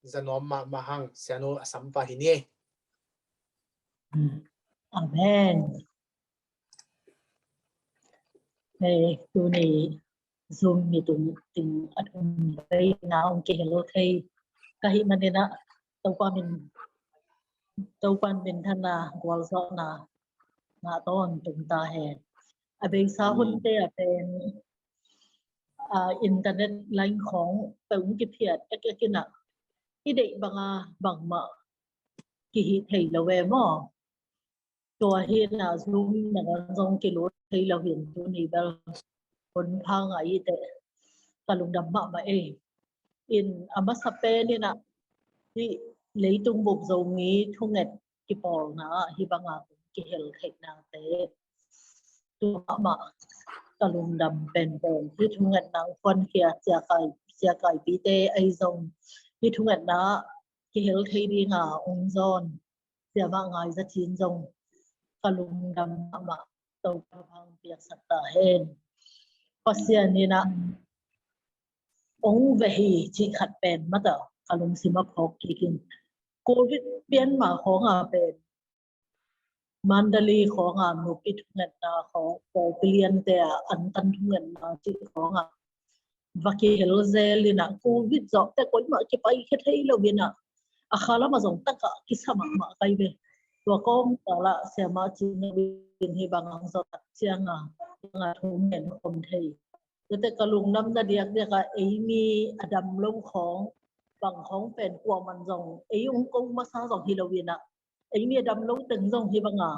za nuam mahmah hang. Sia Nu, a sam pah hi ni. Amen. Hei, tuni Zoom meeting a tung veina hong kihel thei ka hih manin ah Topa min, Topa minthanna, gualzawhna ngah tawntung ta hen. A beisa hunte a pen, ah, internet line khawng peuh hong kiphiat ekek in ah, i deih banga bangmah kihih thei lo ve maw? Tua hi in ah Zoom na zong kilut thei lo hi in, tuni bel hun pha ngah i teh ka lungdam mahmah ei. In a masa pen in ah hih leitung bup Zomi thunget kipawlna ah hih banga kihel theihnate, tua mahmah ka lungdam penpen. Hih thungetna hong phuankhia Sia Kai, Sia Kaipite ahi zong, hih thungetna ah kihel thei dinga hong zawn Siamah Ngai Za Cin zong ka lungdam mahmah. Topa hong piaksak ta hen. Pasian in ah ong ve hi cih khat pen mata ka lungsim ah phawk kik ing. Covid pian ma khawng a pen Mandalay khawng a nupi thungetna khawng, pawlpi liante a antan thungetna cih khawng a va kihel zel in ah, Covid zawh teh koimah kipaikhia thei lo in ah, a kha lam ah zong tak a kisa mahmah kai ve. Tua kawmkal ah Siamah Cin Nabin hih bang hong zawh tak ciang a, bang a thu ngen khawm thei. Tua teh ka lungdamna diakdiak a, eimi a dam lo khawng, bang khawng pen kuaman zong ei ong ko masa zong hi lo in ah, eimi a dam lo teng zong hih bang a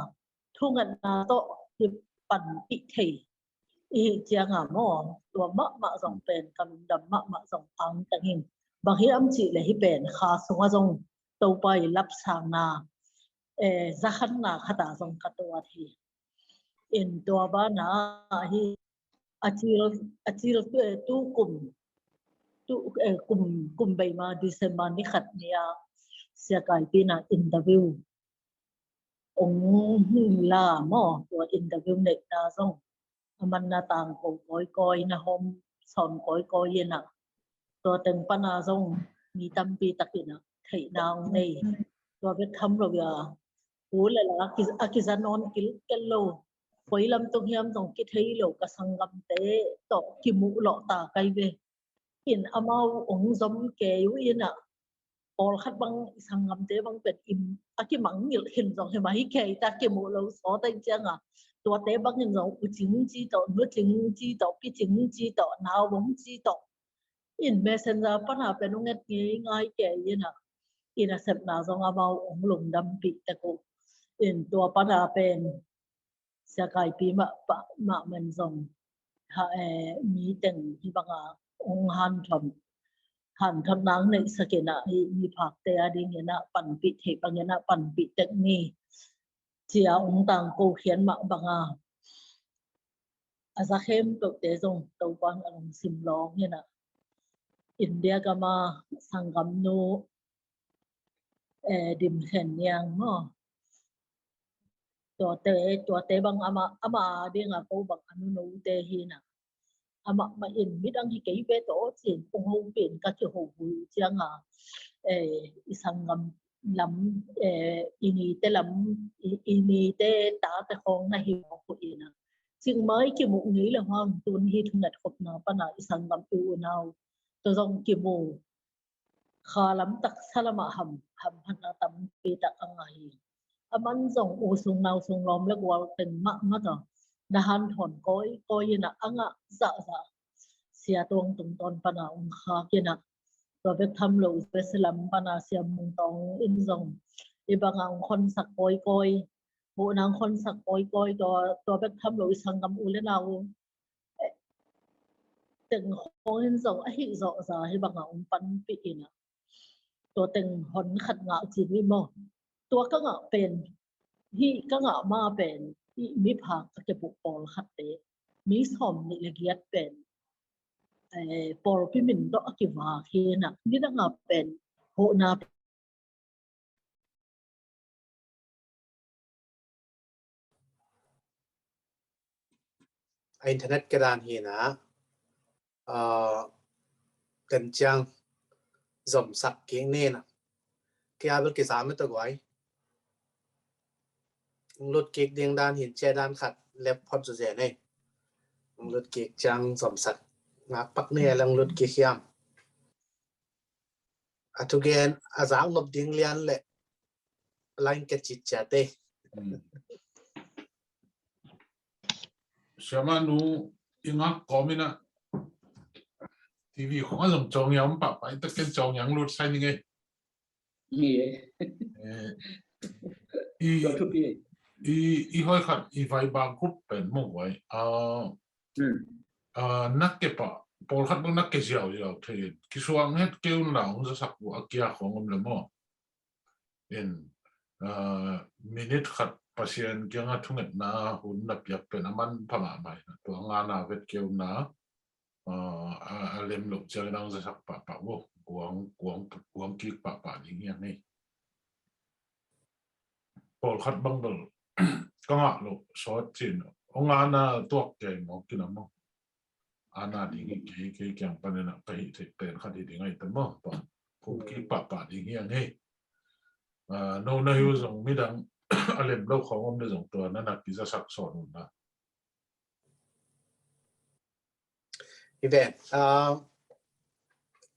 thungetna tawh hi panpih thei i hih ciang a maw, tua mahmah zong pen ka lungdam mahmah zong angtang ing. Bang hiam cih leh hih pen kha sung ah zong Topa i lapsangna, eh, zakhatna khat ah zong ka tuat hi. In tua ban ah hih a cil, a cil tu, eh, tu kum, tu, eh, kum, kum bei ma December ni khat ni a Sia Kai Pi in ah interview ong la maw, tua interview neihna zong a man na tangko kawikawi, na hawm sawn kawikawi in ah, tua teng pan a zong mi tampi tak in ah theihna ong nei. Tua bek tham lo a, u le la a ki, a kiza nawn kilkel lo. Koi lam tung hiam zong kithei lo, ka sanggamte tawh kimuh lawh ta kai ve. In amau ong zom kei uh in ah, pawlkhat bang i sanggamte bang pen in a kimangngilh khin zong hi mah hi kei ta, kimuh lo sawt ahih ciang a, tuate bang in zong u Cing ci tawh, nu Cing ci tawh, pi Cing ci tawh, nau bong ci tawh. In messenger pan a pen ong et ngeingai kei in ah, i nasepna zong amau ong lungdampih tek uh. In tua pan a pen Sia Kai Pi mah, mah man zong ha, eh, mi teng hih bang a ong hanthon, hanthon nang neihsak in ah, hih miphakte a ding in ah panpih theih bang in ah panpih tek ni. Cia ong tangko khian mah bang a, a za khempeuhte zong Topa in a lungsim lawng in ah, India gam a sanggamnu, eh, Dim Khen Niang maw, tuate, tuate bang amah, amah a ding a ko bang a nunote hi in ah, amah mah in midang hi kei ve tawh cin ong hopih in ka kiho uh ciang a, eh, i sanggam lam, eh, i nite lam, i, i nite tate khawng na hi mawk uh in ah, cikmah i kimuh ngei le hang tun hih thungetkhopna pan a i sanggam i unau tawh zong kimu, kha lam taksa lam ah ham, hamphatna tampi tak a ngah hi. A man zong u sung nau sung lawm le gual teng mahmah tawh na hanthawn kawikawi in ah, a ngah zahzah Sia Tuang tungtawn pan a ong khak in ah, tua bek tham lo U S lam pan a Sia Mung Tawng in zong hih bang a ong khonsak kawikawi, muhna ong khonsak kawikawi, tua, tua bek tham lo i sanggam u le nau teng khawng in zong a hih zawhza hih bang a ong panpih in ah, tua teng hon khat ngah cin uh maw. Tua ka ngah pen, hih ka ngah ma pen, hih miphak ka kibuh pawlkhatte, mi sawm nih le giat pen, eh, pawlpi min tawh a kivak hi in ah, nidang a pen hohna a internet ka dan hi in ah, ah, kan ciang zomsak kik ni in ah, kia bel kizam e tawh guai. Lut kik ding dan hi in, cia dan khat lep phot zuzen ei. Lut kik ciang zomsak ngak pak ni a, lang lut kik hiam. A thugen a zak nop ding lian le line ka cit ciat ei. Siamah nu i ngak kawm in ah T V khong a zong cawng yang pahpah i tak ken cawng yang lut sai ning ei. Ni e. Eh, i, i, i hoi khat i Viber group pen mong vai. Ah, ah, nak ke pa, pawlkhat bang nak ke ziauziau thei in. Kisuang het kei un la, hong zasak uh a kia khong om le maw. In, ah, minute khat Pasian kiangah thungetna hun na piak pen a manpha mahmah in ah, tua ngana vet kei un la, ah, a, a lem loh ciang in hong zasak pahpah uh, kuang, kuang, kuang kik pahpah ding hi a ngei. Pawlkhat bang bel ka ngah loh sawt cin, ong ana tuak kei maw, kinam maw? Ana ding hi kei, kei kiang panin a ka hih theih pen khat hi ding ahi ta maw? Pa, phum kik pahpah ding hi ang hi. Ah, no na hi uh zong midang a lem lo khawng om le zong tua na na kizasak sawn uh na. Hi ven, ah,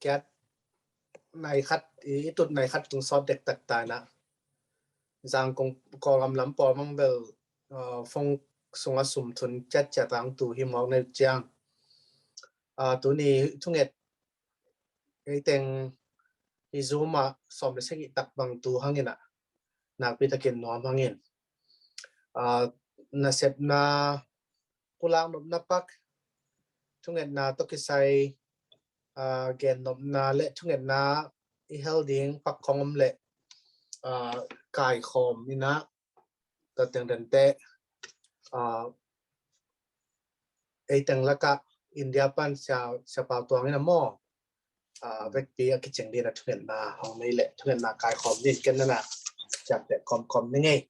kiat nai khat, i, i tut nai khat tung sawt dektak ta na. Zangkong Kawlgam lam pawlmang bel, ah, phone sunga sum thun ciatciat ang tu hi mawk neu ciang. Ah, tuni thunget ei teng hi Zoom ah sawm le sagih tak bang tu hangin ah nakpi takin nuam hangin. Ah, nasepna pulak nopna pak, thungetna tawh kisai, ah, gen nopna le thungetna i hel ding pak khawng om le, ah, kaikhawm in ah, tua teng dente, ah, ei teng lakah India pan sia, sia pau tuang in ah maw, ah, vekpi a kicing ding a thungetna hong nei le thungetna kaikhawm ding ken na na ciapteh kawmkawm ni ngei.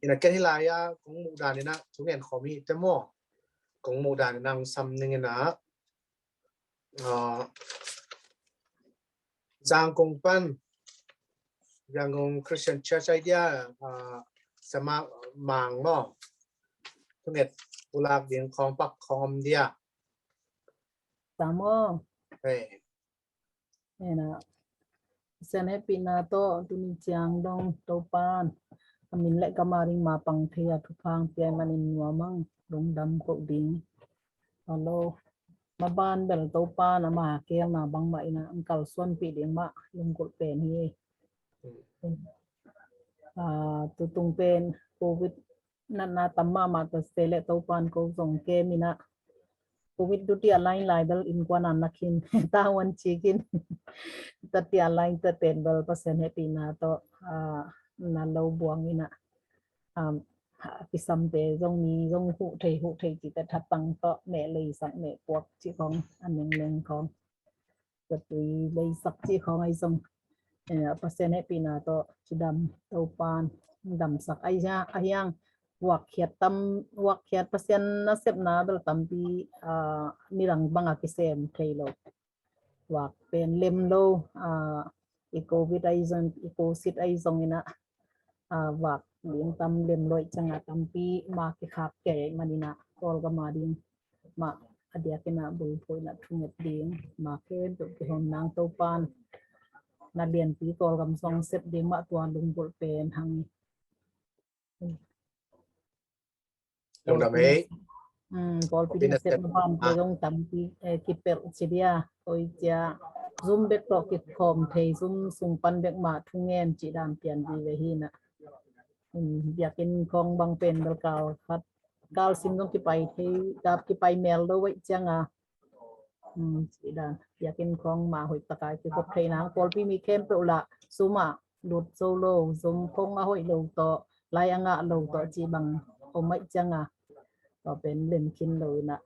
In ah ken hi lai-a kong muh dan in ah thungen khawm hi te maw, kong muh dan in ah hong sam ning in ah, ah, Zangkong pan, Yangon Christian Church ai dia, ah, Siama Mang maw, thunget pulak ding khawng pak khawng om dia. Tamo. Hei. Hei na. Pasian hehpihna tawh tuni ciang dong Topan a min le gam a ding mapang thei a thupha hong pia ahih manin nuam ang, lungdam ko ding. Hello. Maban bel Topan ama kelna bangmah in ah hong kalsuanpih ding mah lunggulh pen hi. Ah, tutung pen Covid natna tam mahmah ta se le Topan ko zong kem in ah, Covid dutiah lain lai bel innkuan ah na khin, tavuan ci khin. Tatiah lain taten bel Pasian hehpihna tawh, ah, na lo buang in ah, ah, kisamte zong ni zong huh thei huh thei cihte thatang tawh meh leisak meh puak cih khawng a nengneng khawng, zatui leisak cih khawng ahi zong, eh, Pasian hehpihna tawh cidam Topan damsak ahi hang, ahi hang vuakkhiat tam, vuakkhiat Pasian nasepna bel tampi, ah, midang banga kisem thei lo. Vuak pen lem lo, ah, i Covid ahi zong, i Covid ahi zong in ah, ah, vuak ding tam lem lo ih ciang a tampi ma kikhak kei ahih manin ah Kawlgam a ding mah a diakin ah bulphuh in ah thunget ding ma khempeuh kihong nang Topan na lianpi Kawlgam zong sep ding mah tua lunggulh pen hang. Lungdam ei. Hmm, Kawlpi ding sep na bante zong tampi, eh, kipelh ci dia, koi cia Zoom bek tawh kikhawm thei, Zoom sung pan bek mah thungen cih dan pian vive hi na. Hmm, biakinn khawng bang pen bel kal khat kal sim zong kipai thei, kipai mel lo uh ih ciang a. Hmm, cih dan biakinn khawng mah hoih taka i kikhop thei nang, Kawlpi mi khempeuh lah Zoom ah lut zo lo, Zoom khawng a hoih lo tawh, lai a ngah lo tawh cih bang om ahih ciang a, tua pen lem khin lo in ah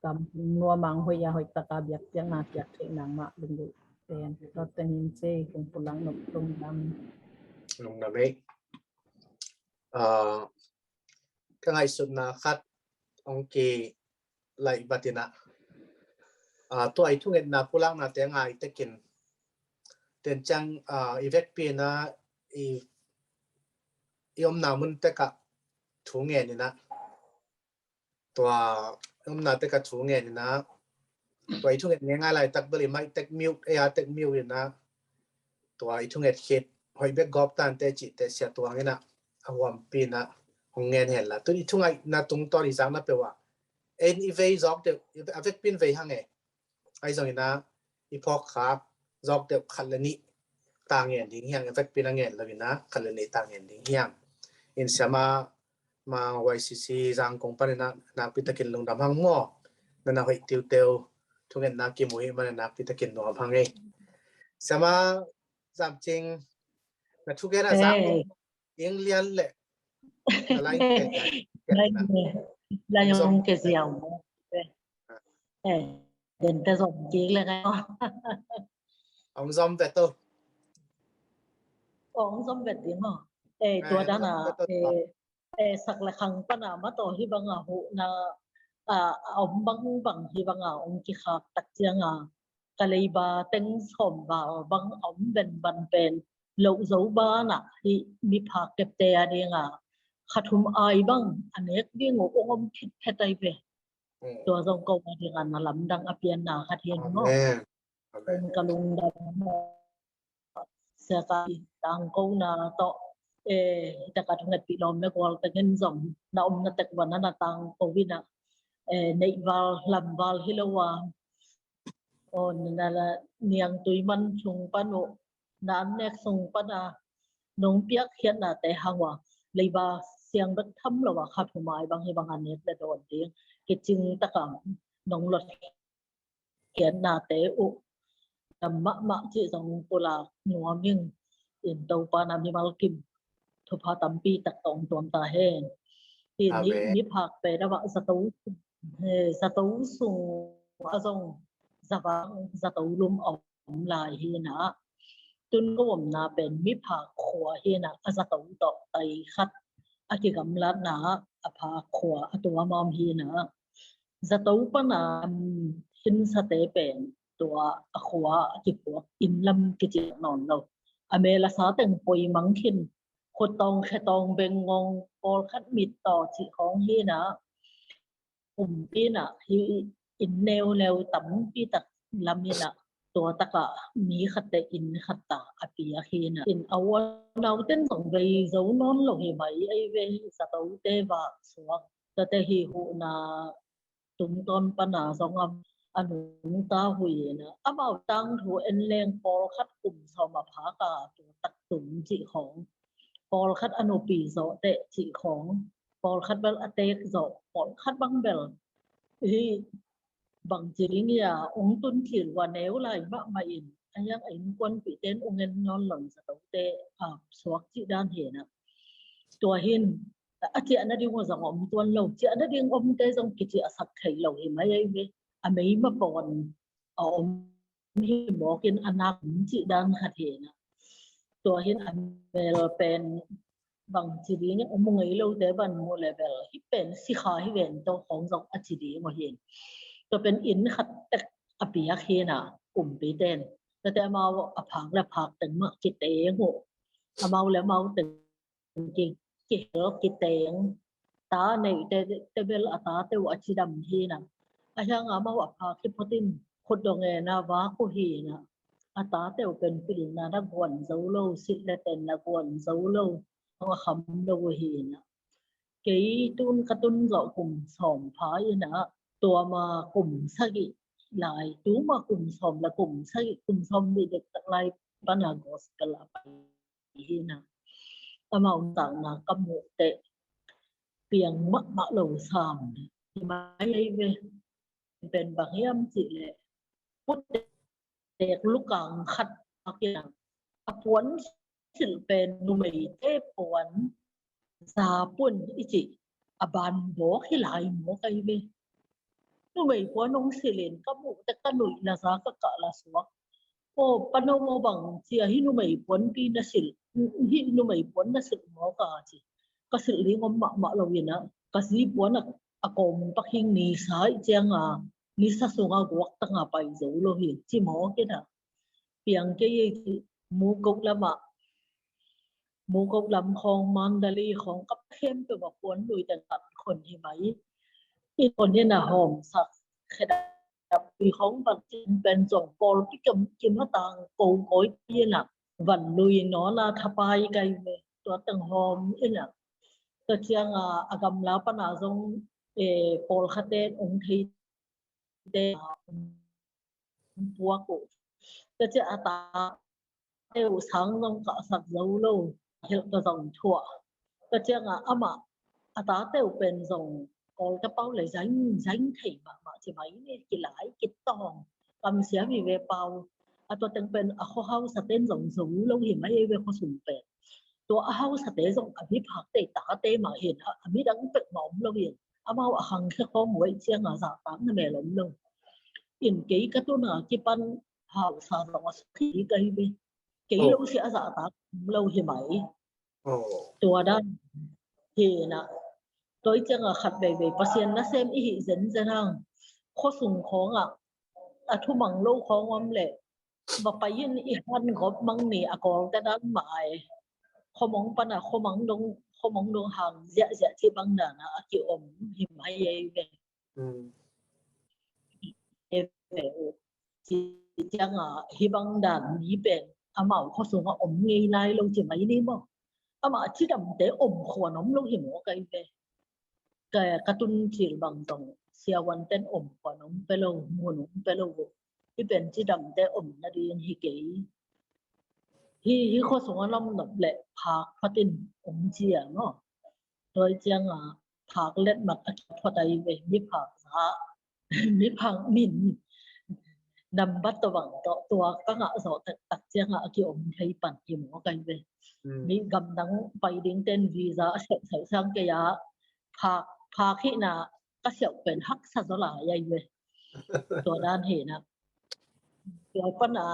kam nuam ang, hoih a hoih taka biakpiakna piak theih nang mah lunggulh pen. Tua teng hi ing, kong pulak nop, lungdam. Lungdam ei. Ah, ka ngaihsutna khat hong kilaih vat in ah, ah, tua i thungetna pulaknate ngai tekin, ten ciang, ah, i vekpi in ah i, i omna mun tekah thu ngen in ah, tua i omna tekah thu ngen in ah, tua i thunget ngen ngai laitak bel i mic tek mute, ei a tek mute in ah, tua i thunget khit hoih bek gawp tante cihte Sia Tuang in ah a huampi in ah hong ngen hen la. Tun i thungaihna tungtawn i zakna peuh ah, en i vei zawk deuh, a vekpi in vei hang e. Ahi zongin ah i phawk khak zawk deuh khat le nih ta ngen ding hi hang, a vekpi in a ngen lo in ah khat le nih ta ngen ding hi hang. In Siama Mang Y C C Zangkong panin ah nakpi takin lungdam hang maw. Na na hoih tiuteu, thungetna kimu hi manin nakpi takin nuam hang ei. Siama Zam Cing, na thugen a zak ing lian le. Na lai ke, lai ke ziau. Eh, den te zom kik le ngai. Ong zom vet to. Ong zom vet ding maw. Eh, tua dan a, eh, eh, sak le khang pana mataw hi banga huhna, ah, a om bangbang hi banga om kikhak tak cianga ka leiba teng sawm val bang a om benban pen loh zo banah hi miphak kepte a dinga kha thum ai bang a nek ding uh ong om phitphet ai ve. Tua zong ko a dinga na lamdang a pianna khat hi maw. Amen. Amen. Ka lungdam. Siaka i tangkona tawh, eh, hita ka thungetpih lawm le gual tengin zong na omna tek wana na tangko ina, eh, neihval lamval hi lo a, aw, na niangtui man sung pan uh na an nek sung pana nong piakkhiatnate hang ua leiba siang bek tham lo a kha thum ai bang hi bang a nek le dawn ding kicing taka nong lot khiatnate uh dam mahmah cih zong pulak nuam ing. In Topa na mimal kim thupha tampi tak tawng tuam ta hen. Hi ni miphak pen amah zato, zato sung a zong zavang zato lum a om lai hi na. Tun ko omna pen miphak khua hi na, a zato tawh tai khat a kigamlatna a phak khua a tuam a om hi na. Zato pana hinsate pen tua a khua a kipuak inn lam kiciak nawn lo. A mel a sa teng poi mang khin, khut tawng khe tawng beng ngong pawlkhat mit taw cih khawng hi na. Kumpi na hi inn neuneu tampi tak lam hi na. Tua taka mi khatte inn khatta a piak hi na. In a uanau ten zong vei zo nawn lo hi mai ei ve hi zato te vak suak. Tate hi huhna tumtawn pana zong a nungta huina amau tangthu en leng pawlkhat kum sawm a phaka tua tak tum cih khawng, pawlkhat a nupi zawhteh cih khawng, pawlkhat bel a teek zawh, pawlkhat bang bel hi bangci ding ia ong tun thil ua neu lai mahmah in a hiang a innkuanpih ten ong en nawn lo in zatote a suak cih dan hi na. Tua hin a ciah nading uh zong a om tuan lo, ciah nading omte zong kiciah sak thei lo hi mai ei ve. A meima pawn a om hi mawkin a nak om cih dan khat hi na. Tua hin a mel pen bangci ding a mu ngei lote ban mu le bel hi pen sikha hi ven to khawng zong a ci ding uh hin. Tua pen inn khat tek a piak hi na kumpi ten. Tate amau a phak le phak teng mah kiteng uh. Amau le amau teng ki, kihel kiteng. Ta neite, te bel a tate uh a cidam hi na. A hiang amau a phak hi photin khut dong e na vak uh hi na. A tate uh pen pilna na guan zo lo, sit le ten na guan zo lo, a kham lo uh hi na. Kei tun ka tun zawh kum sawm pha ina, tuama kum sagih lai, tuma kum sawm le kum sagih, kum sawm nih dektak lai pana gospel a pai hi na. Amau zakna ka muh teh piang mahmah lo sam hi mai ei ve. Pen bang hiam cih leh put tek lukang khat a kiang a puan silh pen numeite puan za pun i cih a ban bawk hi lai mawk ei ve. Numei puan hong silhin ka muh teh ka nuih la za ka kah la suak. Aw, pano maw bang cia hi numei puanpi na silh, hi numei puan na silh mawk a ci. Ka silh ding om mahmah lo ina ka zi puan a, a kawm pakhing ni sa i cianga ni sa sunga guak tanga pai zo lo hi ci mawk ina. Piang kei ei ci. Mukok lamah, Mukok lam khawng, Mandalay khawng, kap khempeuh a puan lui teng kap khon hi mai. I khon hi na hawm sak khedap ui khawng bang cin pen zong pawl kikim kim a tang ko kawi pi na van lui nawn a thapai kai ve tua teng hawm ina. Tua cianga a gamla pana zong, eh, pawlkhatte ong thei te puak uh. Tua ciah a tate uh sang zong kahsak zo lo, hilh ka zong thuah. Tua cianga amah a tate uh pen zong Kawlte pau le zaing zaing thei mahmah ci mai ni, kilai kitawng kamsia vive pau. A tua teng pen a khuahausa ten zong zo lo hi mai ei ve khuasung pen. Tua a hausate zong a miphakte tate mah hin a midang pek mah om lo hin amau a khangkhia khawm uh ei cianga zahtak na mel om lo. In kei ka tuna kipan hausa zong a sukhi kai ve. Kei lo si a zahtak om lo hi mai. Tua dan Hi na, tua i cianga khat veivei Pasian nasem i hi zenzen hang. Khuasung khawngah a thumang lo khawng om leh va pai in i han gop mang ni a kawlte dan mah ai. Khuamong pana khuamong dong, khuamong dong hang ziahziah ci bang dana a kiom hi mai ei ve. Ci cianga hi bang dan mi pen amau khuasungah om ngei nai lo ci mai ni maw? Amah cidamte om khuan om lo hi maw kai ve. Ka, ka tun cil bang tong siavuanten om khuan om pe lo, mun om pe lo. Hi pen cidamte om nading hi kei. Hi, hi khuasungah lam nop leh phak phatin om cia maw? Tua i cianga phak letmat a kiphot ai ve, mi phak za, mi phak min nambat tawh bang tawh tua ka ngah zawh taktak cianga a kiom thei pan hi maw kai ve. Mi gamdang pai dingten visa a siauh siauh sang kei a phak, phak hihna ka siauh pen haksa zaw lai ai ve. Tua dan hina. Tua pana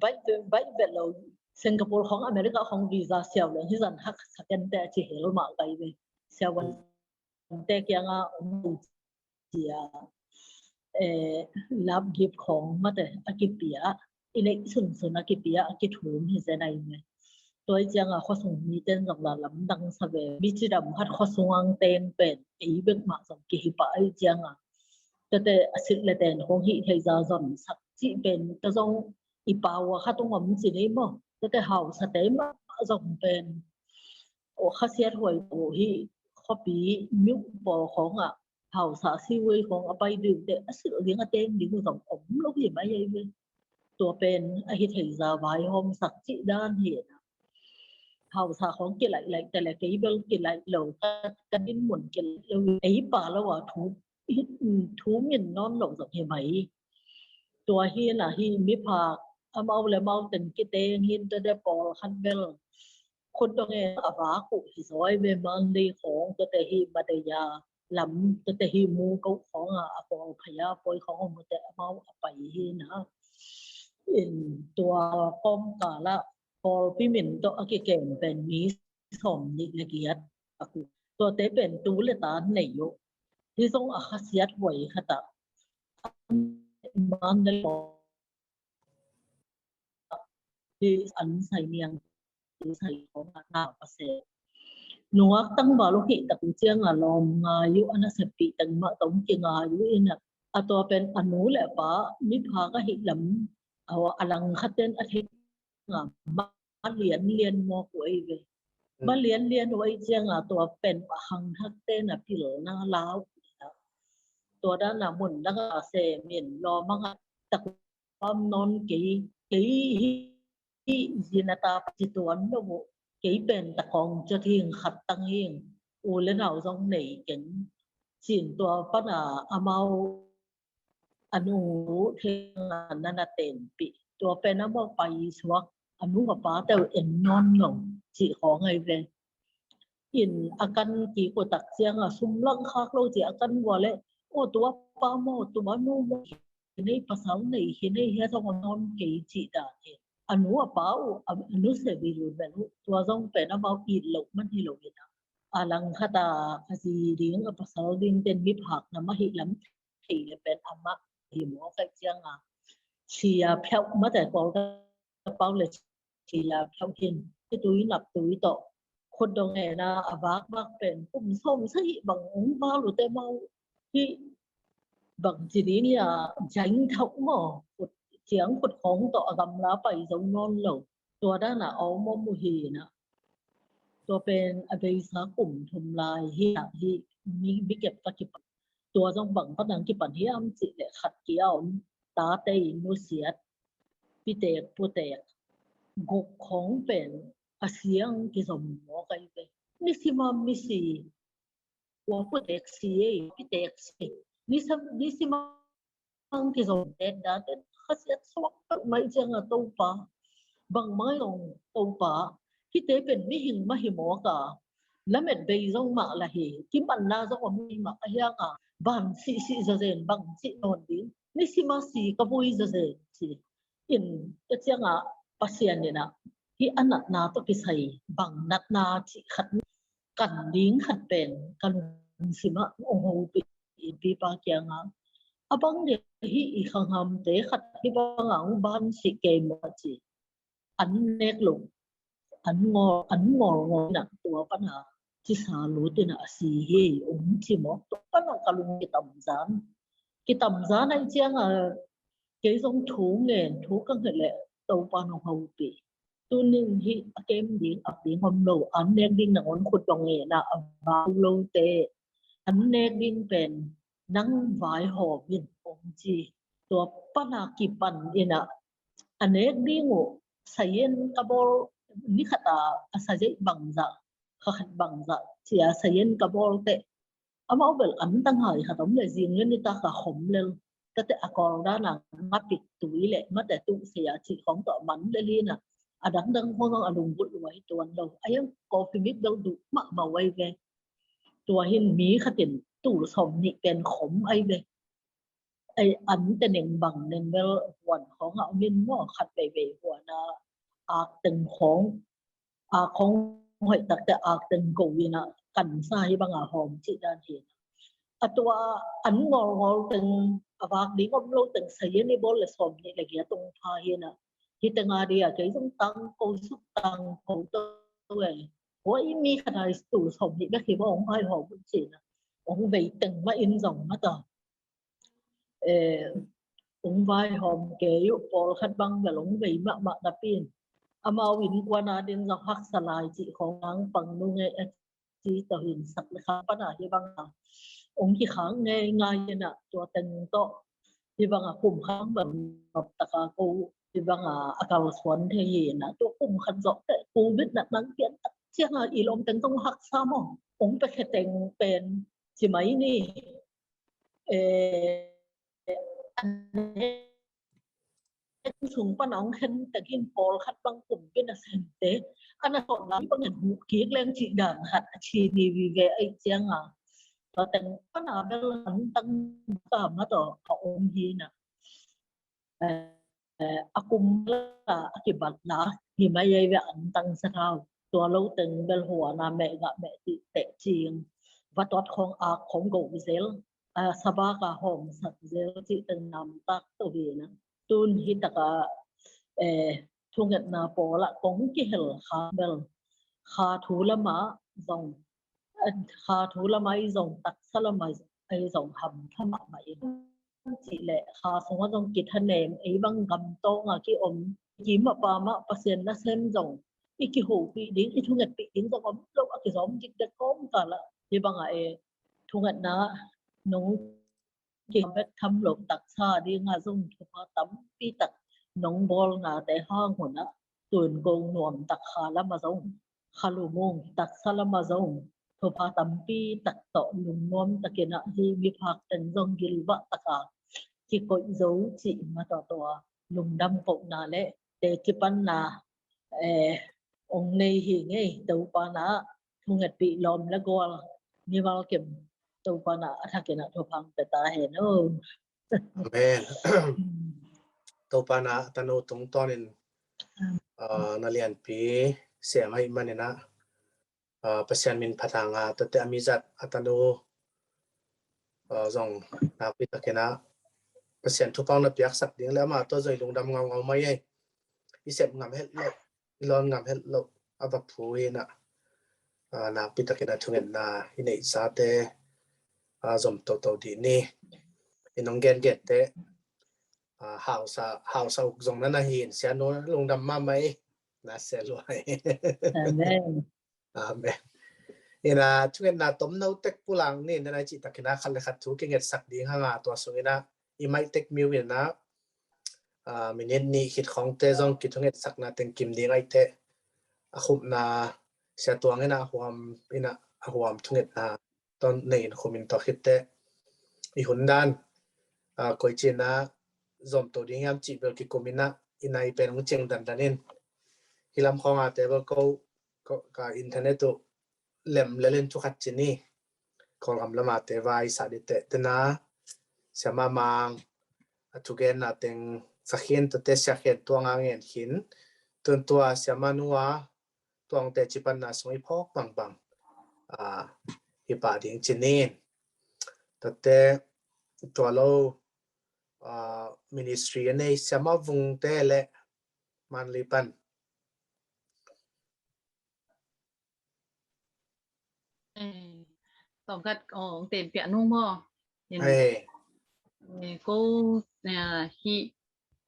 baih, baih vet lo Singapore khawng America khawng visa siau leng hi zan haksa kente a ci hel mah kai ve. Siavuante kianga om cia love gift khawng mate a kipia, i neih sunsun a kipia a kithum hi zen ai ve. Tua i cianga khuasung miten zong la lamdang sa ve. Mi cidam khat khuasung ang teng pen ei bek mah zong kihi pah ai cianga tete a silh le ten khawng hih thei za zon sak cih pen ta zong i pau a khat ung om ci ni maw? Tete hausate mah zong pen aw khasiat huai uh hi. Khuapi miuh paw khawngah hausa siwei khawng a pai dingte a silh ding a teng ding uh zong om lo hi mai ai ve. Tua pen a hi thei za vaihawm sak cih dan hi na. Hausa khawng kilaih laih tele kei bel kilaih lo, ka, ka din mun kilaih lo, ei pa lo a thu, thu min nawn lo zong hi mai. Tua hi na hi miphak amau le mau ten kiteng hin tete pawl khat bel khut dong e a vak uh hi zaw ai ve. Mandei khawng tete hi Madaya lam tete hi mu ko khawng a a pawl phaya poi khawng a mute amau a pai hi na. In tua kawmkala pawlpi min tawh a kikem pen mi sawm nih le giat a ku. Tuate pen tu le ta nei uh. Hi zong a khasiat huai khat ah man le hi an sai niang sai khawng a na pase. Nungak tangval uh hih tak uh cianga lawm ngai uh a naseppih teng mah tawh kingai uh ina. A tua pen a nu le a pa miphak a hih lam a langkhaten a thei nga ma lianlian mawk uh ei ve. Ma lianlian uh ei cianga tua pen a hangthakte na pilna lau. Tua dana mun danga semin lawmanga tak pam nawn kei, kei hi, hi zina ta ci tuan lo uh. Kei pen ta kong cia thing khat tang hing u le nau zong nei keng. Cin tua pana amau a nu theng a nana tenpih. Tua pen a mawk pai suak a nu a pa teu en nawn lo cih khawng ai ve. In a kan kik uh tak cianga sum langkhak lo cih a kan vua le aw tua pa maw tua nu maw hi nei pasal nei hi nei hia zong a nawn kei cih dan hi. A nu a pa uh a nu se vil uh bel uh tua zong pen amau it loh man hi lo in a langkhat a a zi ding a pasal ding ten miphak na mah hi lam thei le pen amah hi maw kai cianga chia phiauh mate Kawlgam pau le chia phiauh hin i tui nap tui tawh khut dong ena a vak vak pen kum sawm sa hi bang ung val uh te mau hi bang ci ding hi a jaing thauh maw khut ciang khut khawng tawh a gamla pai zo nawn lo tua dana a om om uh hi na. Tua pen a beisa kum thum lai hi a hi mi, mi kep ka kipan. Tua zong bang pan ang kipan hiam cih leh khat kia om tate i nusiat pitek putek guk khawng pen a siang kizom mawk ai ve. Nisima misi ua putek si ei pitek si. Nisima ang kizom tek date khasiat suak tak mai cianga Topa bang mai zong Topa hite pen mihing mah hi mawk a lamet bei zong mah la hi kimanna zong om hi mah a hianga ban sihsih zazen bang cih nawn ding nisima si ka vui zazen ci in ka cianga Pasian in a hi a natna tawh kisai bang natna cih khat kan ding khat pen ka lungsim ah hong hopih in pipa kiangah, a bang dia hih i khanghamte khat hih bangah hong ban sih kei maw a ci. An nek lo, an ngawl, an ngawl ngawl inah tua pana cisa lut inah a si hi ei hong ci maw. Tua pana ka lung kitamzan, kitamzan ahih ciangah kei zong thu ngen, thu ka nget leh Topa nong hopih. Tunin hih a kem ding, ap ding om lo, an nek ding nangawn khut dong ngen ah, a vak lote an nek ding pen nang vaihawm in hong ci. Tua pana kipan inah a nek ding uh sayen ka bawl, ni khat a, a sayen bangzah, kha khat bangzah cia sayen ka bawl teh, amau bel an tang hai khat om le, zing le nitak a khom lel. Tate a kawl dan a ngapit tui le mate tuh sia cih khong tawh man le lina, a dangdang khong zong a lunggulh lua hi tuan lo. A hiang coffee mix bel duh mahmah uh ai ve. Tua hin mi khatin tul sawm nih pen khom ai ve. Ai an teneng bang neng bel huan khong a om in maw, khat veivei huan a, ak teng khong, ak khong hoih takte ak teng ko inah kansa hih banga hawm cih dan hi. A tua an ngawlngawl teng, a vak ding om lo teng sayen i bawl le sawm nih le giat tung pha hi inah, hih teng a dia kei zong tang ko suk tang ko to e. Huai mi khat a tul sawm nih bek hi baw hong vaihawm uh ci inah, hong vei teng mah in zong mata, eh, hong vaihawm kei uh, pawlkhat bang bel hong vei mahmah napi in, amau innkuan a ding zong haksa lai cih khong nang pang nung e a ci tawh hin sak le khang pana hih banga hong kikhak ngeingai inah, tua teng tawh hih banga kum khat bang nop taka ko hih banga a kalsuan thei hi inah, tua kum khat zawh teh covid natna pian tak cianga i lawm teng zong haksa maw, hong pekhe teng pen ci mai ni. Eh, sung pan a hong khen takin pawlkhat bang kum pi nasemte a na sawm lai bangin huh kik leng cih dan khat a ci ni vive ahih cianga, tua teng pan a bel an tang ka mah tawh a om hi inah. Eh, a kum la a kibat la hi mai ei ve, an tang sa thau. Tua lo teng bel huana meh gah meh tih teh cing, va tuat khong ak khong go zel, a sabak a hawm sak zel cih teng nam tak to hi inah. Tun hih taka, eh, thungetna pawlah kong kihel kha bel, kha thu lama zong, kha thu lama i zong, taksa lama i zong hamtha mahmah in. Cih leh kha sungah zong kithanem, ei bang gam tawnga ki-om, kim a pamah Pasian nasem zong i kihopih ding, i thungetpih ding zong om lo, a kizawm dikdek kawmkal ah hih bangah e, thungetna nong kibek tham lo taksa dinga zong thupha tampi tak nong bawlnate hang hunah, tun ko nuam tak kha lama zong, kha lumung taksa lama zong thupha tampi tak tawh lungnuam takin ah, hih miphak teng zong gilvah taka kikoih zo cih mah tawh tua lungdam kohna le teci panna, eh, ong nei hi ngei. Topa na thungetpih lawm le gual mimal kim Topa na a thakin ah thupha ong pia ta hen o. Amen. Topa na a tanu tungtawnin, ah, na lianpi siam ahih manin ah, ah, Pasian min phat hanga, tuate a mizat a tanu, ah, zong nakpi takin ah Pasian thupha na piaksak ding le amah tawh zong i lungdam ngaungau mai ei. I sep ngam het loh, i lawn ngam het loh a va phu hi inah, ah, nakpi takin ah thungetna i neihsate, ah, zom toto dih ni. I nong gengente, ah, hausa, hausa uk zong na na hi in, sianu lungdam mahmah ei. Na sia lua ei. Amen. Amen. Ina thungetna tomno tek pulak ni, na nai cih takin ah khat le khat thu kingetsak ding hanga, tua sungin ah i maih tek miu in ah, ah, minit nih khit khongte zong kithungetsakna teng kim ding ahih teh, a khupna Sia Tuang in ah a huam in ah a huam thungetna tawh nei in khum in, tua khit teh i hun dan, ah, koici in ah zom to ding hiam cih bel kikum in ah, i nai pen hong ciang dandan in, hih lam khawng a te bel ko, ko ka internet uh lem lel in thu khat ci ni. Kawlgam lam a te vai sa dih teh, tena Sia Ma Mang a thugenna teng sa khin, tuate Sia Khen Tuang a ngen khin, tun tua Sia Ma Nu a Tuang teci panna sung i phawk bangbang, ah, hi pah ding ci ni. Tate, tua lo, ah, ministry a nei Siamah Vungte le Manli pan. Eh, tawmkhat, oh, ong teenpiak nung maw? In, eh, eh, ko, eh, hih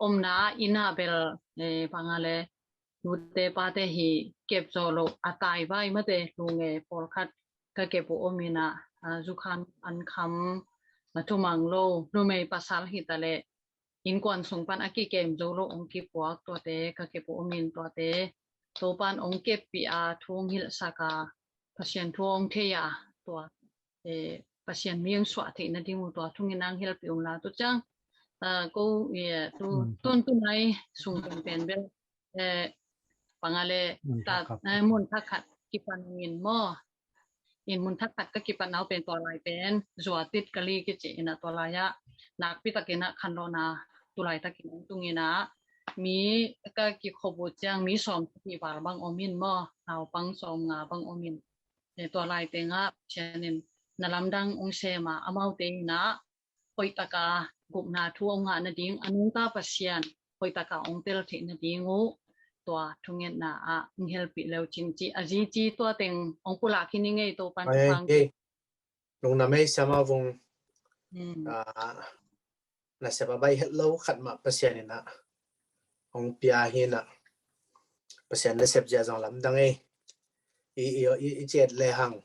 omna inn ah bel, eh, bang a le, nute pate hih kep zo lo a tai vai mate, lunge pawlkhat ka kep uh om in ah, ah, zukhan an kham, na thumang lo, numei pasal hi ta le, innkuan sung pan a kikem zo lo ong kipuak tuate ka kep uh om in tuate, Topan ong keppih a, thu ong hilhsak a, Pasian thu ong thei a, tua, eh, Pasian mi ong suah theih nading uh tua thungen nang helpih ung la. Tu ciang, ah, ko, eh, tu, mm, tun tunai sung pen pen bel, eh, bang a le, mm, ta, thakhat, eh, mun thakhat kipan in maw? In mun thakhat ka kipan nau pen tua lai pen Zuatit Kali kici in ah, tua lai ah nakpi takin ah khanlawhna tu lai takin ong tung in ah, mi ka kikhop uh ciang mi sawm sagih val bang om in maw, naupang sawmnga bang om in. Eh, tua lai teng ah Pasian in na lamdang ong sem a, amaute in ah hoih taka gupna thu ong ngah nading, a nungta Pasian hoih taka ong tel theih nading uh, tua thungetna ah ong helpih leu cin ci, a zi ci tua teng ong pulak hi ning ei, Topan thupha ong pia. Lungdam ei Siamah Vung. Hmm. Ah, nasep a baih het lo khat mah Pasian in ah ong pia hi in ah, Pasian nasep zia zong lamdang ei. I, i, i, i ciat le hang,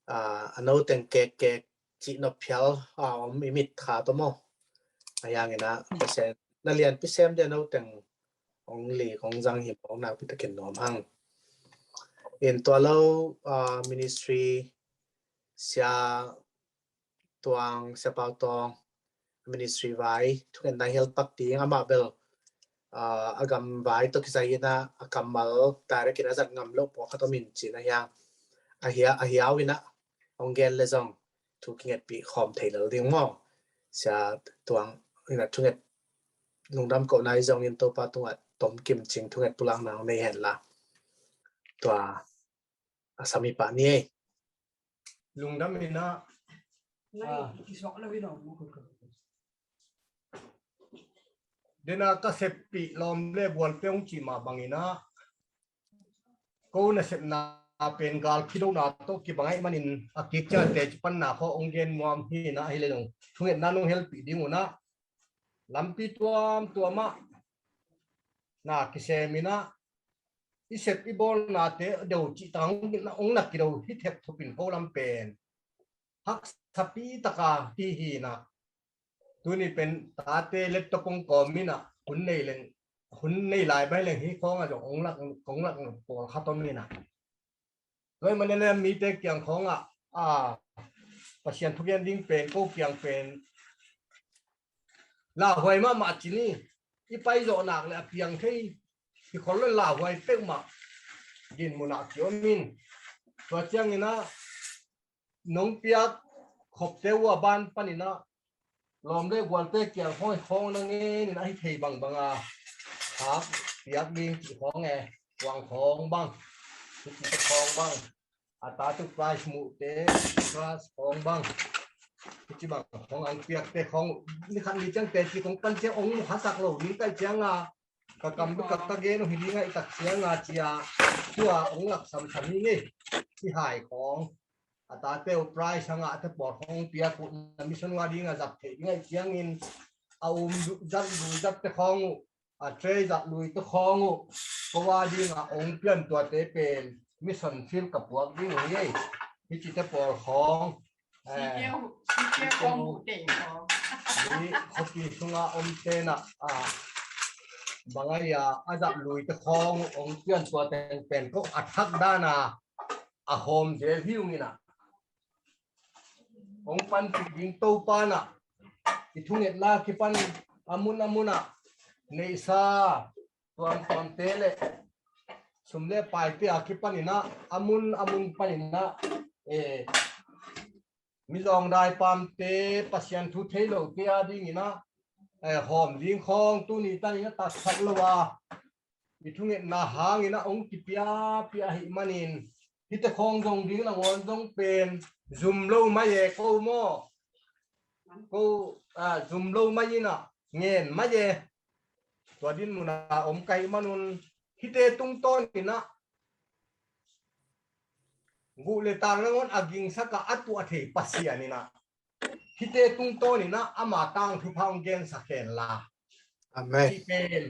ah, a no teng kek kek cih nop phial a om i mit kha tawh maw? A hiang in ah Pasian na lianpi sem dia, no teng ong li kong zang hi, ong nakpi takin nuam hang. In tua lo, ah, ministry Sia Tuang, Sia Pau Tawng, ministry vai thungetna hel pak ding, amah bel, ah, a gam vai tawh kisai in ah a kammal direct in a zat ngam lo pawlkhat om in cin a hiang, a hia, a hiau in ah ong gen le zong thu kingetpih khawm thei lel ding maw? Sia Tuang in ah thunget lungdam kohna i zong in Topa tungah tomkim cing thunget pulakna ong nei hen la. Tua a sam i pah ni ei. Lungdam in ah, ah, dena ka seppih lawm le bual pia ong cih mah bang in ah, ko nasepna pen gal khidona tawh kibang ahih manin a kik ciang teci panna khaw ong gen nuam hi in ah, hi le zong thungetna nong helpih ding un ah, lampi tuamtuam ah na kisem in ah, i sep i bawlnate deuh cih tang ong na kido hi thep thup in, ko lam pen haksapi taka hi hi in ah, tuni pen tate laptop kong kawm in ah, hun nei leng, hun nei lai bai leng hi khawng ah zong ong lak, kong lak pawlkhat om in ah. Tua ahih manin ah mite kiang khawng ah, ah, Pasian thugen ding pen ko kiang pen lauhuai mahmah ci ni. I paizawh nak le a piang thei hi khol lo, lauhuai peuhmah dinmun ah kiom in. Tua ciangin ah nong piak khopte uh a ban panin ah lawm le gualte kiang khawng khawng na ngen in ah, hi thei bangbang a, hak piak ding cih khawng e, kuang khawng bang, hi cihte khawng bang, a tate prize muhte, class khawng bang, hi ci bang khawng ang piakte khawng, ni khat ni ciang teci kong pan ciang ong mu khasak lo ding ka hih ciang a, ka kam bek ka gen uh hi ding ahih tak ciang a, ci a, tua ong lak samsam hi ngei. Hi hai khawng, a tate uh prize a ngahte pawl khawng piak uh, na mission uh a ding a zat theih ding ahih ciangin, a um zat lui zatte khawng uh, a tray zat luite khawng uh, ko a ding a ong pian tuate pen mission field ka puak ding uh hi ei. Hi cihte pawl khawng, eh, hi khuapi sunga omte na, ah, bang a hia, a zat luite khawng uh ong pian tuate pen ko a thak dan a, a hawm zel hi ung in ah, ong panpih ding Topa in ah, i thungetna kipan a mun a mun ah neihsa tuamtuamte le sum le paite a kipan in ah, a mun a mun pan in ah, eh, mizawngdai pamte, Pasian thu thei lote a ding in ah, eh, hawm ding khawng tuni tan in ah taksak lo a, i thungetna hang in ah ong kipia pia ahih manin, Hite khawng zong ding nangawn zong pen zum lo mai e ko maw? Ko, a, zum lo mai inah ngen mai e. Tua din munah om ka hih manun hite tungtawn inah guh le tang nangawn a gingsak a a tuah thei Pasian inah hite tungtawn inah ama tang thupha hong gensak hen la. Amen. Hih pen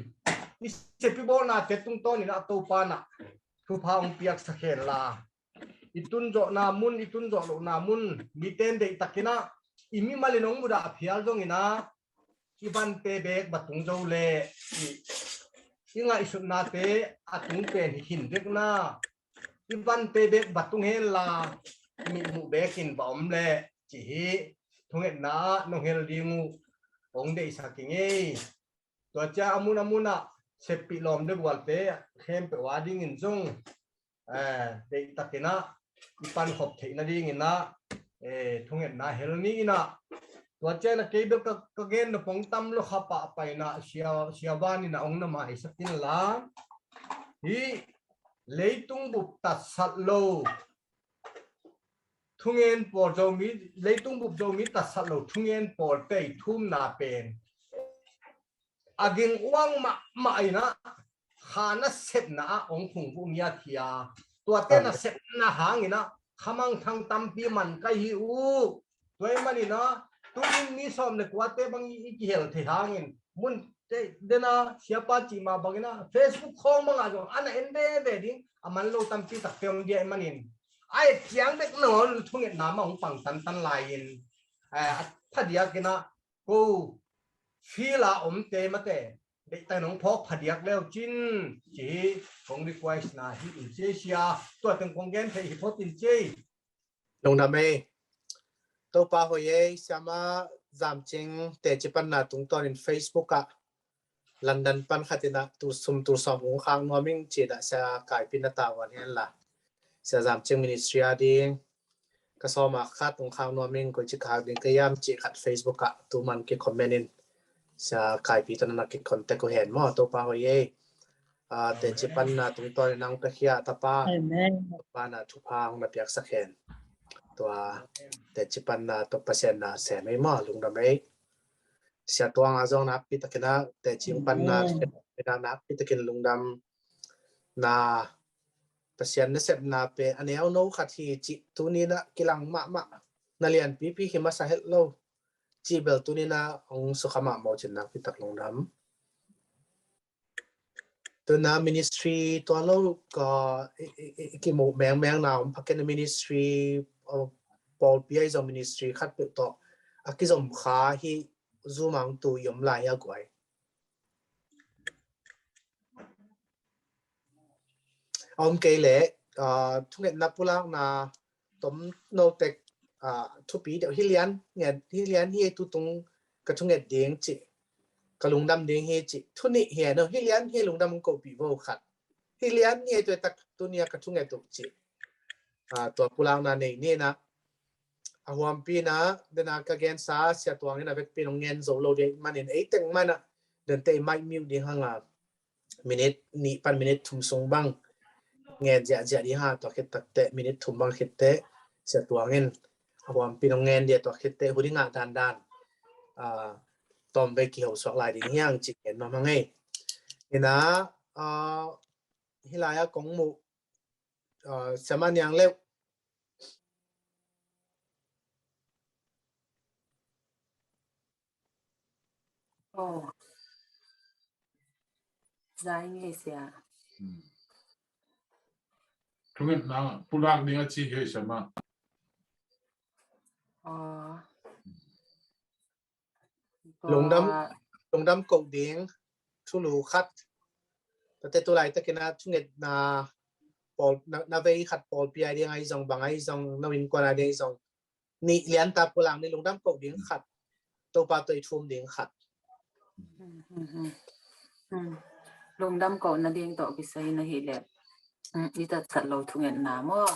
i sepibawlnate tungtawn inah Topa nah thupha hong piaksak hen la. I tunzawhna mun, i tunzawh lohna mun miten deihtak inah i mimal in hong mudah a phial zong inah i vante bek va tung zo leh i, i ngaihsutnate a tung pen hi khin dekna i vante bek va tung hen la, mihmuh bekin va om leh ci hi. Thungetna ah nong hel ding uh hong deihsak i ngei. Tua ciang a mun a munah seppih lawm le gualte khempeuh a dingin zong, eh, deihtak inah i pankhop theih nading inah, eh, thungetna hel ni inah. Tua ciang a kei bel ka, ka gen na pong tam lo kha pahpah inah sia, sia van inah hong na maisak in la. Hih leitung bup tatsat lo thungen pawl Zomi, leitung bup Zomi tatsat lo thungen pawlte i thumna pen a ging uang mahmah inah kha nasepna ah hong khungvuh ngiat hi a, tuate nasepna hang inah khamangthang tampi man ka hi uh. Tua ahih man inah tunin mi sawm le kuate bang i, i kihel thei hangin mun te dena siapa cih mah bang inah Facebook khawng bangah zong a na en veve ding a man lo tampi takte om dia ahih manin a et ciang bek nangawn thungetna mah hong pang tantan lai-in, eh, a phadiak inah ko field a omte mate deihtak in hong phawk phadiak leu cin ci hi. Kong request na hi in ci sia. Tua teng kong gen thei hi phot in ci. Lungdam ei. Topa hoih ei, Siama Zamcing teci panna tungtawnin Facebook ah London pan khat inah tul sum tul sawm hong khak nuam ing ci inah Sia Kaipi na tawh hen la. Sia Zamcing ministry a ding ka sawm a khat hong khak nuam ing, koici khak ding ka hiam ci khat Facebook ah tu man ki comment in. Sia Kaipi tawh na ki contact uh hen maw, Topa hoih ei. Ah, teci panna tungtawn in nang pia khia tapa. Amen. Tapa na thupha hong na piaksak hen. Tua teci panna tawh Pasian na sem ei maw, lungdam ei. Sia Tuang a zong nakpi takin a teci panna, Amen, nakpi takin lungdam na. Pasian nasepna pen a neu no khat hi cih tuni inah kilang mahmah na lianpipi hi masa het lo. Cih bel tuni inah hong sukha mahmah uh cin nakpi tak lungdam. Tuna ministry tua lo ka i, i, i, i kimuh mengmeng na om phaken ministry, uh, pawlpi ahi zong ministry khat peuh tawh a kizom kha hi Zoom ah hong tu i om lai hi a guai. A om kei leh, ah, thungetna pulakna tom no tek, ah, thupi deuh hi lian, ngen hi lian hi tutung ka thunget ding cih, ka lungdam ding hi cih, thu nih hi no hi lian hi lungdam hong kohpih vo khat. Hi lian hi tuaitak tunia ka thunget uh cih. Ah, tua pulakna nei ni inah a huampi inah dena ka gensa Sia Tuang in a vekpi in hong ngen zo lo ding manin ei teng manah dente i mic mute ding hang a minute nih pan minute thum sung bang ngen ziahziah ding hang a, tua khit takteh minute thum bang khitteh Sia Tuang in a huampi in hong ngen dia, tua khitteh hu ding ah dandan, ah, tawmvei kiho suak lai ding hi hang cih ngen nuam hang ei. Inah, ah, hih lai-ah kong muh, ah, Siama Niang Leuh. Oh. Zai ngei sia. Hmm. Thungetna pulak ding a ci hi Siama. Oh. Lungdam, lungdam koh ding thulu khat. Tate tu laitakin a thungetna pawl, na, na vei khat pawlpi a ding ahi zong, bang ahi zong, na innkuan a ding ahi zong, nih lian ta pulak ni, lungdam koh ding khat, Topa tawh i thum ding khat. Hmm, hmm, hmm. Hmm. Lungdam kohna ding tawh kisai na hi leh, hmm, i tatsat lo thungetna maw?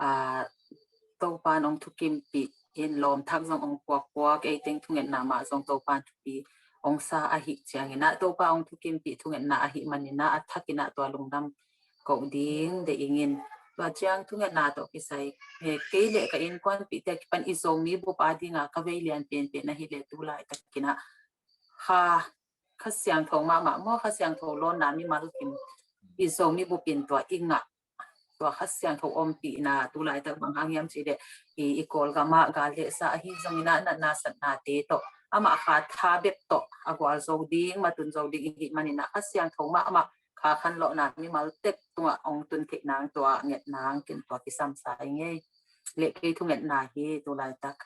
Ah, Topa in hong thukimpih in lawm thak zong hong puakpuak, ei teng thungetna mah zong Topa in thupi hong sa ahih ciangin ah, Topa hong thukimpih thungetna ahih manin ah, a thakin ah tua lungdam koh ding deih ing in. Tua ciang thungetna tawh kisai, he, kei le ka innkuanpihte a kipan i Zomi bup a dinga ka vei lian penpen ahi le tu laitakin ah kha, kha siangtho mahmah maw, kha siangtho lawnna mimal kim i Zomi bupin tua i ngah, tua kha siangtho ompihna tu laitak bang hang hiam cih leh i, i Kawlgam ah gal le sa ahi zongin ah natna satnate tawh amah kha tha bek tawh a gualzo ding, matun zo ding i hih manin ah kha siangtho mahmah kha khanlawhna mimal tek tungah hong tun theih nang tua nget nang ken tua kisam sa ing ei. Le kei thungetna hi tu laitak.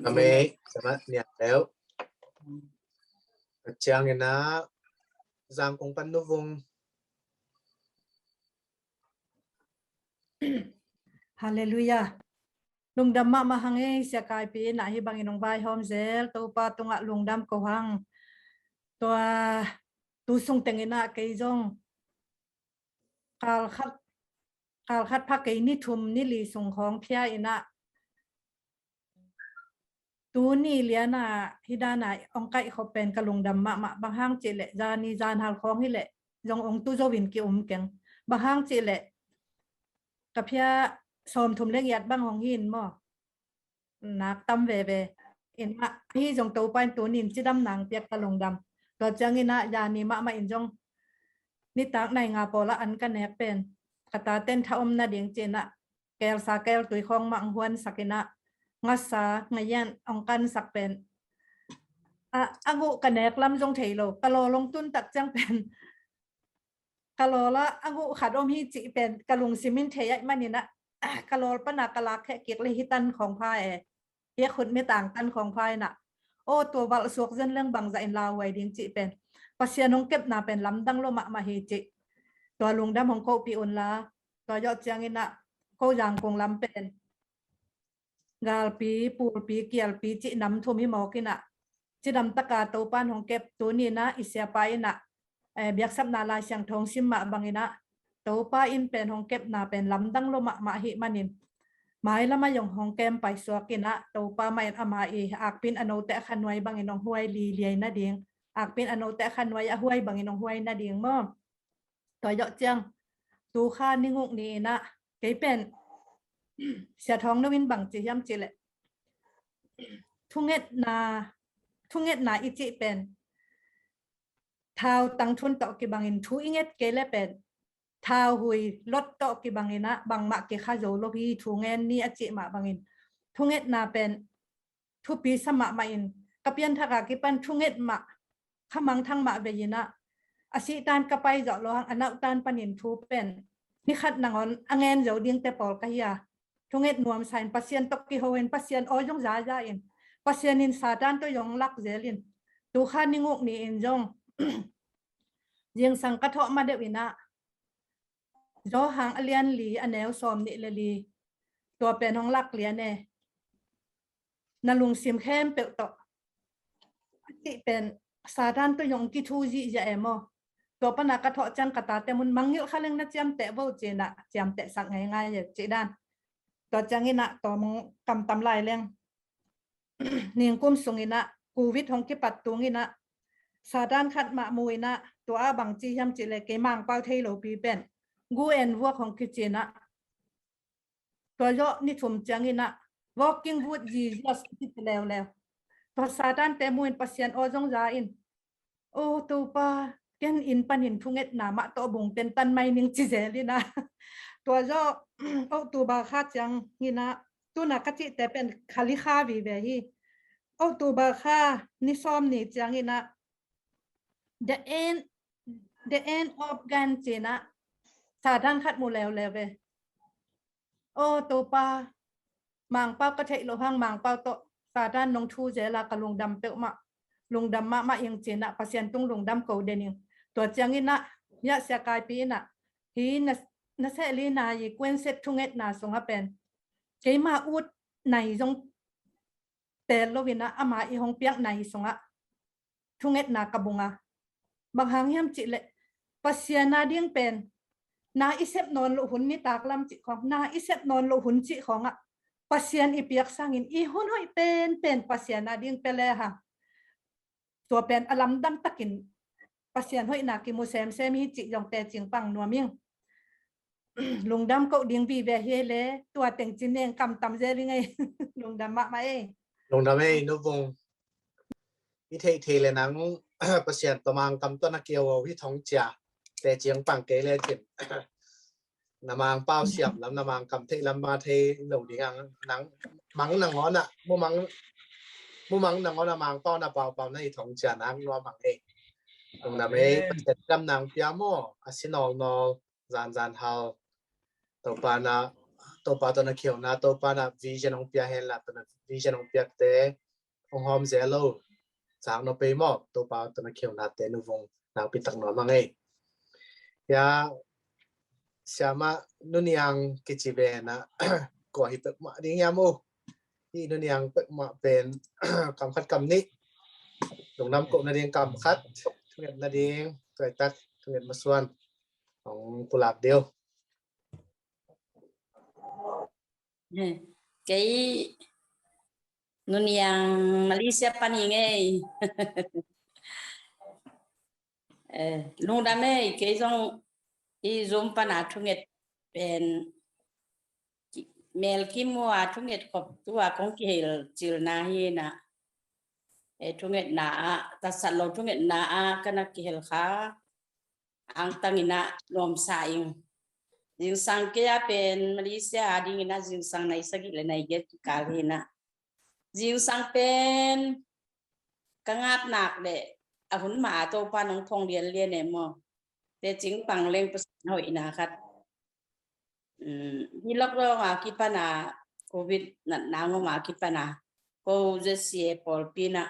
Amei, sama niat leu. Ka ciangin ah Zangkong pan Nu Vung. Halleluiah. Lungdam mahmah hang ei, Sia Kaipi in ah hih bangin hong vaihawm zel Topa tungah lungdam ko hang. Tua tu sung tengin ah kei zong kal khat, kal khat pha kei ni thum ni li sung khawng phia in ah tuni lian a hih dan a hong kaihkhop pen ka lungdam mahmah. Bang hang cih leh zani zanhal khawng hi leh zong hong tu zo in ki-um keng. Bang hang cih leh ka phia sawmthum le giat bang hong hi in maw, nak tam veve in ah, ahi zong Topa in tuni in cidam nang piak ka lungdam. Tua ciangin ah zani mahmah in zong nitak nai nga pawl ah an ka nek pen ka taten tha om nading ci-in ah kelsa keltui khawng mah hong huansak in ah ngasa ngayan hong kansak pen a, a guh ka nek lam zong thei lo, ka lawl hong tun tak ciang pen ka lawl ah a guh khat om hi cih pen ka lungsim in thei ahih manin ah ka lawl pan a ka lak kheh kik le hi tan khawng pha e. Hi a khut mi tang tan khawng pha in ah, aw, tua valh suak zen leng bangzah in lauhuai ding cih pen Pasian hong kepna pen lamdang lo mahmah hi cih tua lungdam hong kohpih un la. Tua zawh ciangin ah ko Zangkong lam pen galpi, pulpi, kialpi cih nam thum hi mawk in ah cidam taka Topa in hong kep, tuni in ah i siapa in ah, eh, biaksapna Lai Siangtho hong sim mah bangin ah Topa in pen hong kepna pen lamdang lo mahmah ahih manin mailam ah zong hong kem paisuak in ah Topa mah in ama i akpi in a note a khanuai bangin hong huai liliai nading, akpi in a note a khanuai a huai bangin hong huai nading maw. Tua zawh ciang tu kha ni guk ni in ah kei pen Sia Thawng No in bang ci hiam cih leh thungetna, thungetna i cih pen thau tangthun tawh kibangin thu i nget kei le pen thau hui lot tawh kibangin ah bangmah kikha zo lo hi. Thu ngen ni a cih mah bangin thungetna pen thupi sa mahmah in ka pianthak a kipan thunget mah kha mangthang mah vei in ah a sih tan ka pai zawh lo hang a nauh tan panin thu pen ni khat nangawn a ngen zo dingte pawl ka hi a, thunget nuamsa in Pasian tawh kiho in Pasian aw zong zaza in Pasian in Satan tawh zong lak zel in tu kha ni guk ni in zong zingsang ka thawh ma deuh in ah Johan a lian li a neu sawm nih le li tua pen hong lak lian e. Na lungsim khempeuh tawh a cih pen Satan tawh zong kithu zihziah e maw. Tua pan a ka thawh ciang ka tate mun mangngilh kha leng na ciamteh vo ci-in ah ciamteh sak ngeingai e cih dan. Tua ciangin ah tua mong kamtam lai leng ningkum sungin ah Covid hong kipat tungin ah Satan khat mah mu in ah tua ah bang ci hiam cih leh kei Mangpau thei lopi pen gu en vuak hong kici in ah tua zawh ni thum ciangin ah walking with Jesus kici leuleu. Tua Satan te mu in Pasian aw zong za in, aw Topa, ken inn panin thungetna mah tawh bung tentan mai ning ci zel in ah tua zawh October kha ciangin ah tuna ka cihte pen khali kha vive hi. October kha ni sawm ni ciangin ah the end, the end of gan ci-in ah Satan khat mu leuleu ve. Aw Topa, Mangpau ka theih loh hang Mangpau tawh Satan nong thu zel a ka lungdam peuhmah, lungdam mahmah ing ci-in ah Pasian tung lungdam ko den ing. Tua ciangin ah hiah Sia Kaipi in ah hi na, na seh li na i kuenset thungetna sungah pen keima ut nai zong tel lo in ah ama i hong piak nai sungah thungetna ka bung a. Bang hang hiam cih leh Pasian a ding pen na i sep nawn loh hun nitak lam cih khawng, na i sep nawn loh hun cih khawngah Pasian i piak sangin i hun hoih penpen Pasian a ding pia le hang tua pen a lamdang takin Pasian hoihna kimu semsem hi cih zong tecing pang nuam ing. Lungdam ko ding vive hi le, tua teng cin neng kam tam zel i ngei. Lungdam mahmah ei. Lungdam ei, Nu Vung. I theih thei le nang Pasian tawh Mangkam tawh na keu hi thong cia. Te ciang pang kei le cin. Na Mangpau siam lam, na Mangkam theih lam ma thei lo ding ang nang mang nangawn ah, mu mang, mu mang nangawn ah Mangpau na paupau na hi thong cia nang nuam ang ei. Lungdam ei, Pasian lam nang pia maw, a si nawlnawl, zanzan hal. Topa na, Topa tawh na khiona, Topa na vision hong pia hen la, tawh na vision hong piakte hong hawm zel lo. Cak no pei maw, Topa tawh na khionate Nu Vung nakpi tak nuam a ngei. Ya, siama Nu Niang kici ve na, kua hi pek mah ding hiam uh. Hi Nu Niang pek mah pen, kam khat kam nih. Lungdam ko nading kam khat, thunget nading, tuaitak, thunget masuan. Hong pulak deuh. Kei Nu Niang Malaysia pan hi ngei. Eh, lungdam ei, kei zong i Zoom pan a thunget pen mel kimu a thunget khop tua kong kihel cil na hi na. Eh, thunget na a, tasat lo thunget na a, kana kihel kha. Angtang ina nuamsa ing. Zingsang kei a pen Malaysia a ding ina zingsang nai sagih le nai giat kikal hi na. Zingsang pen ka ngap nak le a hun ma a Topa nong thong lian lian e maw. Te cing pang leng Pasian hoih ina khat. Hi lockdown a kipan a, Covid natna ngom a kipan a, ko Z C A pawlpi na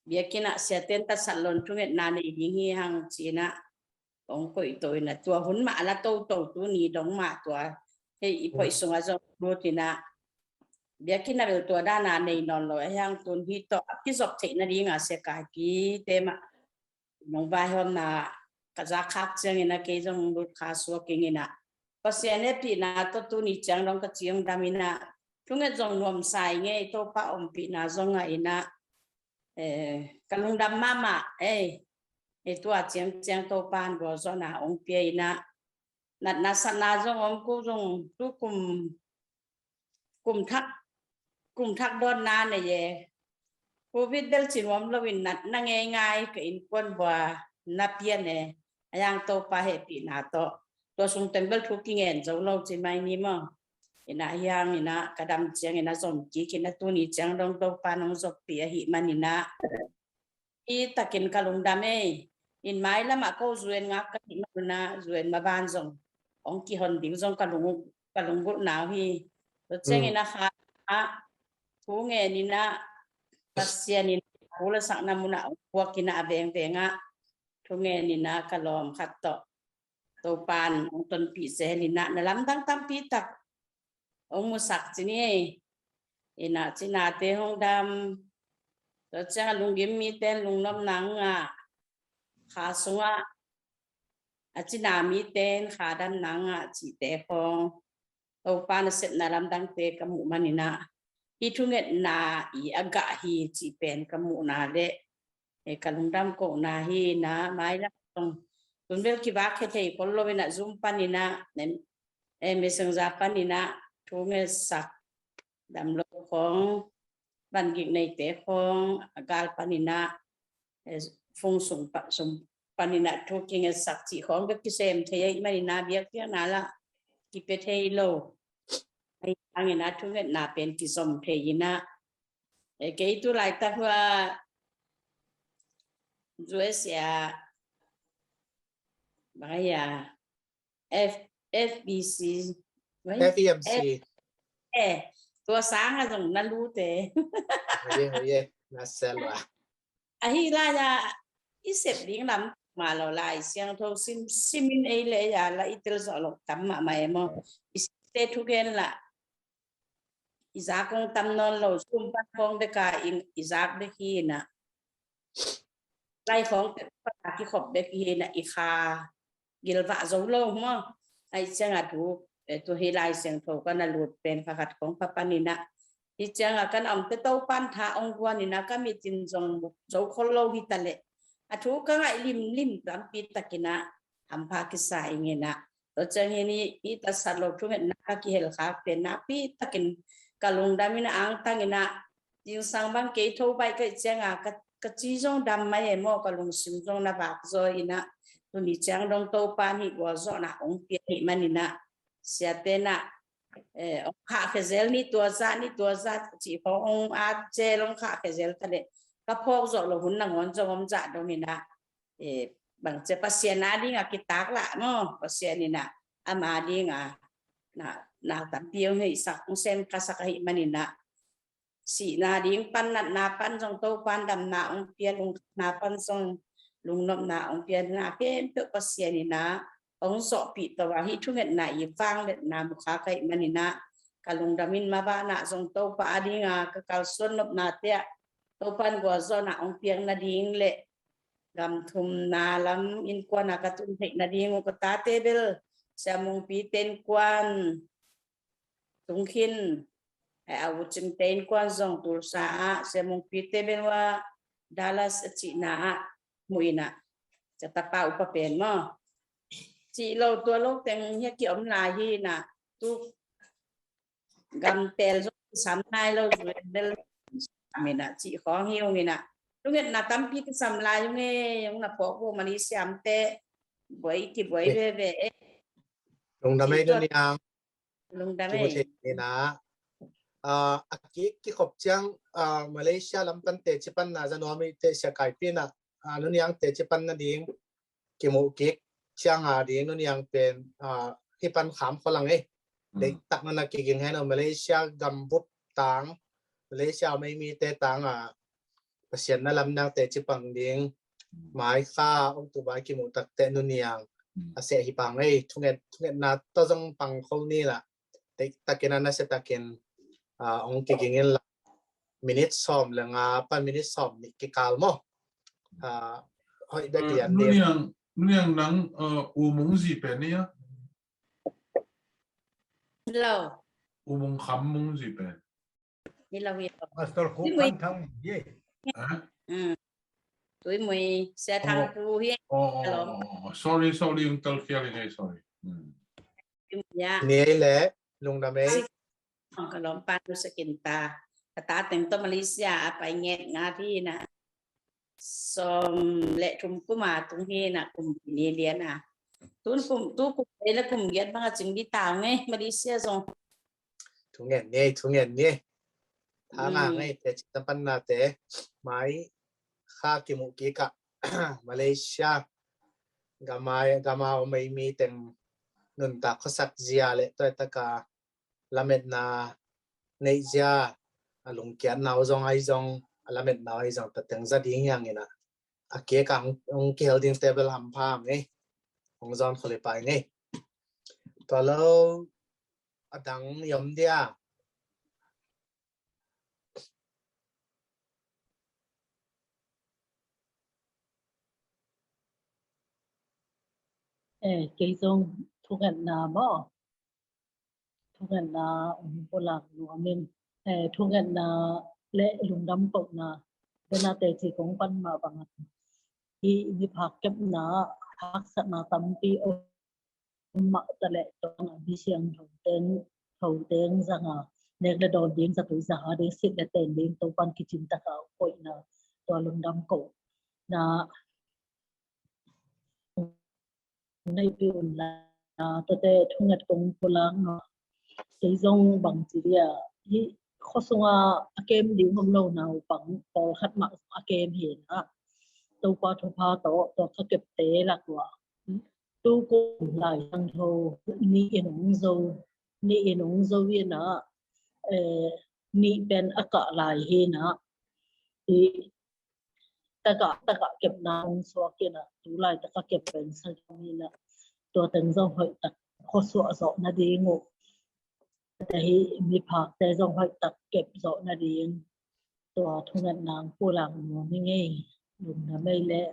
biakinn ah siaten tasat lon thungetna nei ding hi hang ci na hong koih to ina, tua hun mah a la toto, tuni dong mah tua hei i phoih sungah zong lut ina, biakinn a bel tua dana nei nawn lo a hiang tun hi tawh a kizop theih nading a sia kaipi te mah nong vaihawmna ka zak khak ciangin a kei zong lut kha suak ing ina, Pasian hehpihna tawh tuni ciang dong ka ciang dam ina, thunget zong nuamsa i ngei, Topa ompihna zong a ina, eh, ka lungdam mahmah ei. Eh, tua ciang ciang Topa an bawlzawhna ong pia ina, natna satna zong om, ko zong tu kum kum thak, kum thak dawnna nei e. Covid bel ci nuam lo in natna ngeingai ka innkuan bua na pian e. A hiang Topa hehpihna tawh tua sung teng bel thu kingen zo lo ci mai ni maw. Ina hiang ina ka dam ciang ina zom kik ina tuni ciang dong Topa nong zoppih ahih man ina i takin ka lungdam ei. In mailamah ko zuen ngak ka hih manuna zuen maban zong hong kihon ding zong ka lung, ka lunggulh nau hi. Tua ciangin a kha ah thu ngen ina Pasian in a pu la sakna munah hong puak ina a vengvengah thu ngen ina ka lawm khat tawh Topan hong tonpih zel ina na lamdang tampi tak hong musak ci ni. Ina cinate hong dam, tua ciang a lunggim mite in lungnopna ngah, kha sungah a cina mite in kha damna ngah cihte khawng Topa nasepna lamdangte ka muh man ina, hih thungetna i a gah hi cih pen ka muhna le eh, ka lungdam kohna hi ina, mailam zong tun bel kivak khia thei khol lo ina Zoom pan ina, eh, Messenger pan ina thu ngetsak dam lo khawng, van gik neite khawng a gal pan ina, eh, phone sung pan ina thu kingetsak cih khawng bek kisem thei ahih man ina biakpiakna lah kipia thei lo. Ahi hangin a thungetna pen kizom thei ina, eh, kei tu laitak hua U S A, bang a hia, F, F B C, bang a hia? F E M C. F, eh, tua sanga zong na lute. Hoye, hoye, na selwa. Ahi lai a i sep ding lam mah lo Lai Siangtho sim, simin ei le ei a la i tel zawh lo tam mahmah e maw. I sipte thugen lah i zak hong tam nawn lo, sum pan khawng bek a i zak bek hi ina. Lai khawng bek a kikhop bek hi ina i kha gilvah zo lo maw. Ahi cianga tu, eh, tu hi Lai Siangtho ka na lut pen kha khat khawng pha pan ina. Hi cianga ka na omte Topan tha ong guan ina ka mitin zong zo khol lo hi ta leh. A thu ka ngaih limlim tampi tak ina hampha kisa ing ina. Tua ciang hi ni, i tatsat lo thungetna ka kihel khak pen nakpi takin ka lungdam in a, angtang in a, zingsang bang kei tho baih ka hih ciang a, ka, ka ci zong dam mai e maw, ka lungsim zong na vak zaw in a, tuni ciang dong Topa in hih gualzawhna hong pia hih man in a, siate in a, eh, hong khahkhia zel ni tua zah, ni tua zah cih khawng hong at zel, hong khahkhia zel ta leh, ka phawk zawh loh hun nangawn zong om zah dong in a, eh, bangci Pasian a ding a kitak lah maw, Pasian in a, ama ding a, na, na tampi hong heisak, hong sem ka sak ahih man in a, sihna ding pan, natna pan zong Topa in damna hong pia, lungkhamna pan zong lungnopna hong pia, na khempeuh Pasian in a hong zawhpih to a, hih thungetna i vangliatna mu khak ahih man in a, ka lungdam in, mavana zong Topa a ding a ka kalsuan nopnate ah Topa in gualzawhna hong piak nading leh gam thumna lam innkuan a ka tun theih nading uh, ka tate bel Sia Mungpi te innkuan tung khin, eh, a u Cing te innkuan zong Tulsa ah, Sia Mungpi te bel uh a Dallas a cihna ah mu in a, sia tapa upa pen maw, cih lo tua lo teng hi a kiom lai hi in a, tu gam pel zong kisam nai lo, zu bel sam in a, cih khawng hi ung in a. Thungetna tampi kisam lai ung e, ung na phawk uh Malaysia am te, buai, kibuai veve e. Lungdam e, cih tua, Nuniang. Lungdam e. Kimu thei in a, ah, a ki, kikhop ciang, ah, Malaysia lam pan teci panna za nuam i te, Sia Kaipi in a, ah, Nuniang teci panna ding kimu kik ciang a ding, Nuniang pen, ah, hih pan kham khol ang e. Deihtak na na kiging hen aw, Malaysia gam bup tang, Malaysia a om ei mite tang a, Pasian na lam nang teci pang ding, mai kha, October kimu tak teh Nuniang a seh hi pang ei, thunget, thungetna tawh zong pang khol ni lah, deihtakin a nasia takin, ah, hong kiging in la, minute sawm le nga pan minute sawm nih kikal maw. Ah, hoih bek lian ni. Nuniang, Nuniang nang, ah, U Mung zi pen ni a? Lo. U Mung Kham Mung zi pen. Ni lo, ni lo. Pastor Khup Khan Thang ye. Ha? Tui Mui, Sia Thang Pu hi. Oh, oh, oh, oh. Sorry, sorry, yung tal khial hi, sorry. Ni ei le, lungdam ei. Ka lawmpa nu Sia Kin ta. Ka ta teng tawh Malaysia a pai nget nga phi na. Sawm le thum kum a tung hi na, kum ni lian a. Tun kum, tu kum ei le kum giat bang a cing di ta nge, Malaysia zong. Thungen ni, thungen ni. Tha nga ngai te cita panna te. Mai kha kimu kik a Malaysia gam a, gam a om ei mi teng nuntak khuasak zia le tua taka lametna neih zia, a lungkiatna uh zong ahi zong, a lametna uh ahi zong, ta teng za ding hi hang in a, a kik a hong, hong kihel ding te bel hampha hang ei. Hong zawn khol hi pah ing ei. Tua lo a dang i om dia. Eh, kei zong thungetna maw? Thungetna hong pulak nuam ing. Eh, thungetna le lungdam kohna, bena teci kong pan mah bang a, hih miphak kepna haksatna tampi om mah ta leh, tua na Misiangtho teng, tho teng zanga nek le dawn ding, zatui zaha ding, sit le ten ding, Topan kicin taka koihna, tua lungdam kohna neihpih un la, tuate thunget kong pulak nuam. Kei zong bangci dia, hih khua sunga a kem ding om lo naupang pawlkhat mah a kem hi na, Topa thupha tawh, tua ka kepte lak uh a, tu kum Lai Siangtho nih in hong zo, nih in hong zo in a, eh, nih pen a kah lai hi na, hih tagah, tagah kepna hong suak in a, tu laitaka kep pen sagih hi na, tua teng zong hoihtak khuasuah zawh nading uh, tua hi miphakte zong hoihtak kep zawh nading, tua thungetna hong pulak nuam ing ei. Lungdam ei le.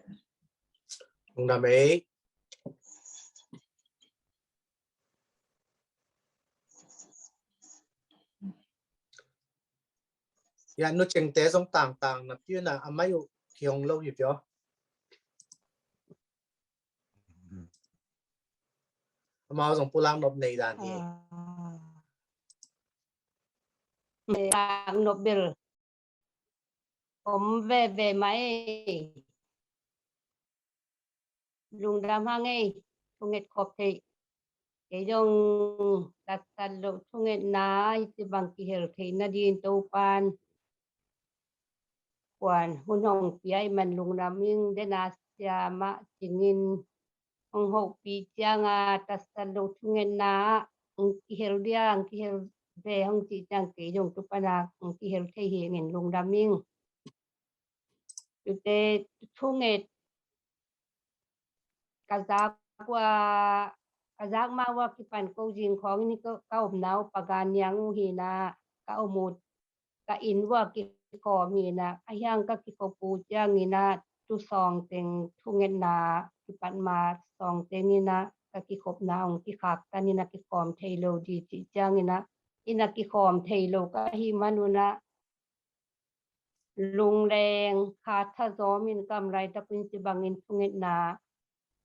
Lungdam ei. Ya, Nu Cing te zong tangtang na piu na, a mai uh kihong lo hi pio. Amau zong pulak nop nei dan hi. Ah. Pulak nop bel om veve mah ei. Lungdam hang ei, thunget khop theih. Kei zong tatsat loh thungetna hi ci bang kihel theih nadin Topan kuan hun hong pia ih man lungdam ing. Dena siamah cingin hong hopih cianga tatsat loh thungetna ah hong kihel dia, hong kihel ve hong cih ciang kei zong tu pana hong kihel thei hi ngin lungdam ing. Tute thunget ka zak ua, ka zak ma ua kipan ko zing khawng in ka, ka omna uh Pagan Niang uh hi na, ka om uh ka inn ua kikhawm hi na, a hiang ka kikhop uh ciangin a tu sawngteng thungetna kipat ma sawngteng in a ka kikhopna hong kikhaktan in a kikhawm thei lo di cih ciangin a inn a kikhawm thei lo ka hih man un a lungleng kha thazawm in kam laitak un ci bangin thungetna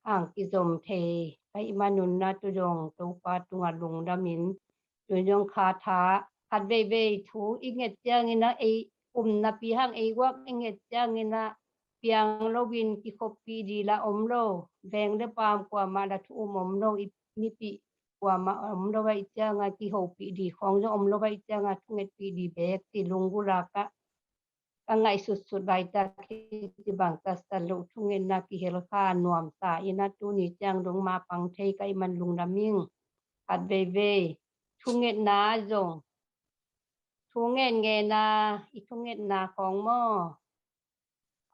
hang kizom thei ka hih man un a tu zong Topa tungah lungdam in tu zong kha tha khat veivei thu i nget ciangin a ei umnapi hang ei guak i nget ciangin a piang loin kikhoppih di la om lo, veng le paam kuamah la thu um om lo, i mipih kuamah om lo ahih cianga kihopih di khawng zong om lo ahih cianga thungetpih di bek ci lunggulh a ka, ka ngaihsutsut laitak hi ci bang tatsat loh thungetna kihel kha nuamsa in a tuni ciang dong ma pang thei ka hih man lungdam ing. Khat veivei thungetna zong thunget ngen a i thungetna khawng maw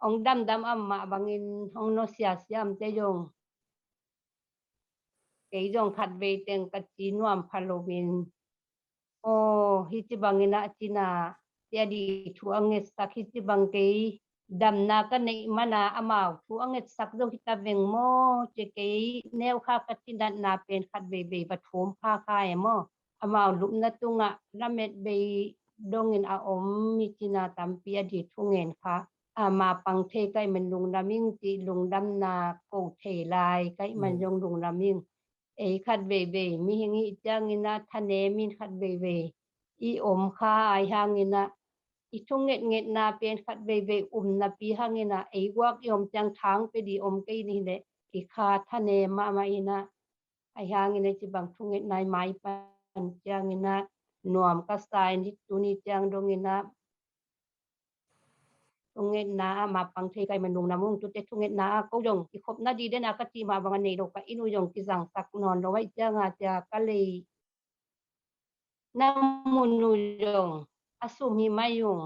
hong damdam am mah bangin hong nusia siamte zong kei zong khat vei teng ka ci nuam pha loin aw hi ci bangin a cina tia di thu a ngetsak hi ci bang kei damna ka neih mana amau thu a ngetsak zo hi ta veng maw ci kei neu kha ka cinatna pen khat veivei va thum pha kha e maw amau lupna tungah lamet bei dongin a om mi cina tampi a di thungen kha a ma pang thei ka hih man lungdam ing ci lungdamna ko thei lai ka hih man zong lungdam ing. Ei khat veivei mihing i ciangin a thanem in khat veivei i om kha ai hangin a i thungetngetna pen khat veivei umnapi hangin a ei guak i om ciang thang pe di om kei ni le kikha thanem mahmah in a ai hangin a ci bang thungetna i mai pan ciangin a nuam ka sa in hi tuni ciang dongin a thungetna a ma pang thei ka hih man lungdam ung. Tute thungetna a ko zong kikhopna di dena ka cih mah bang a nei lo ka inn uh zong kizangsak nawn lo ahih cianga cia ka lei na mun uh zong a sum hi mai ung.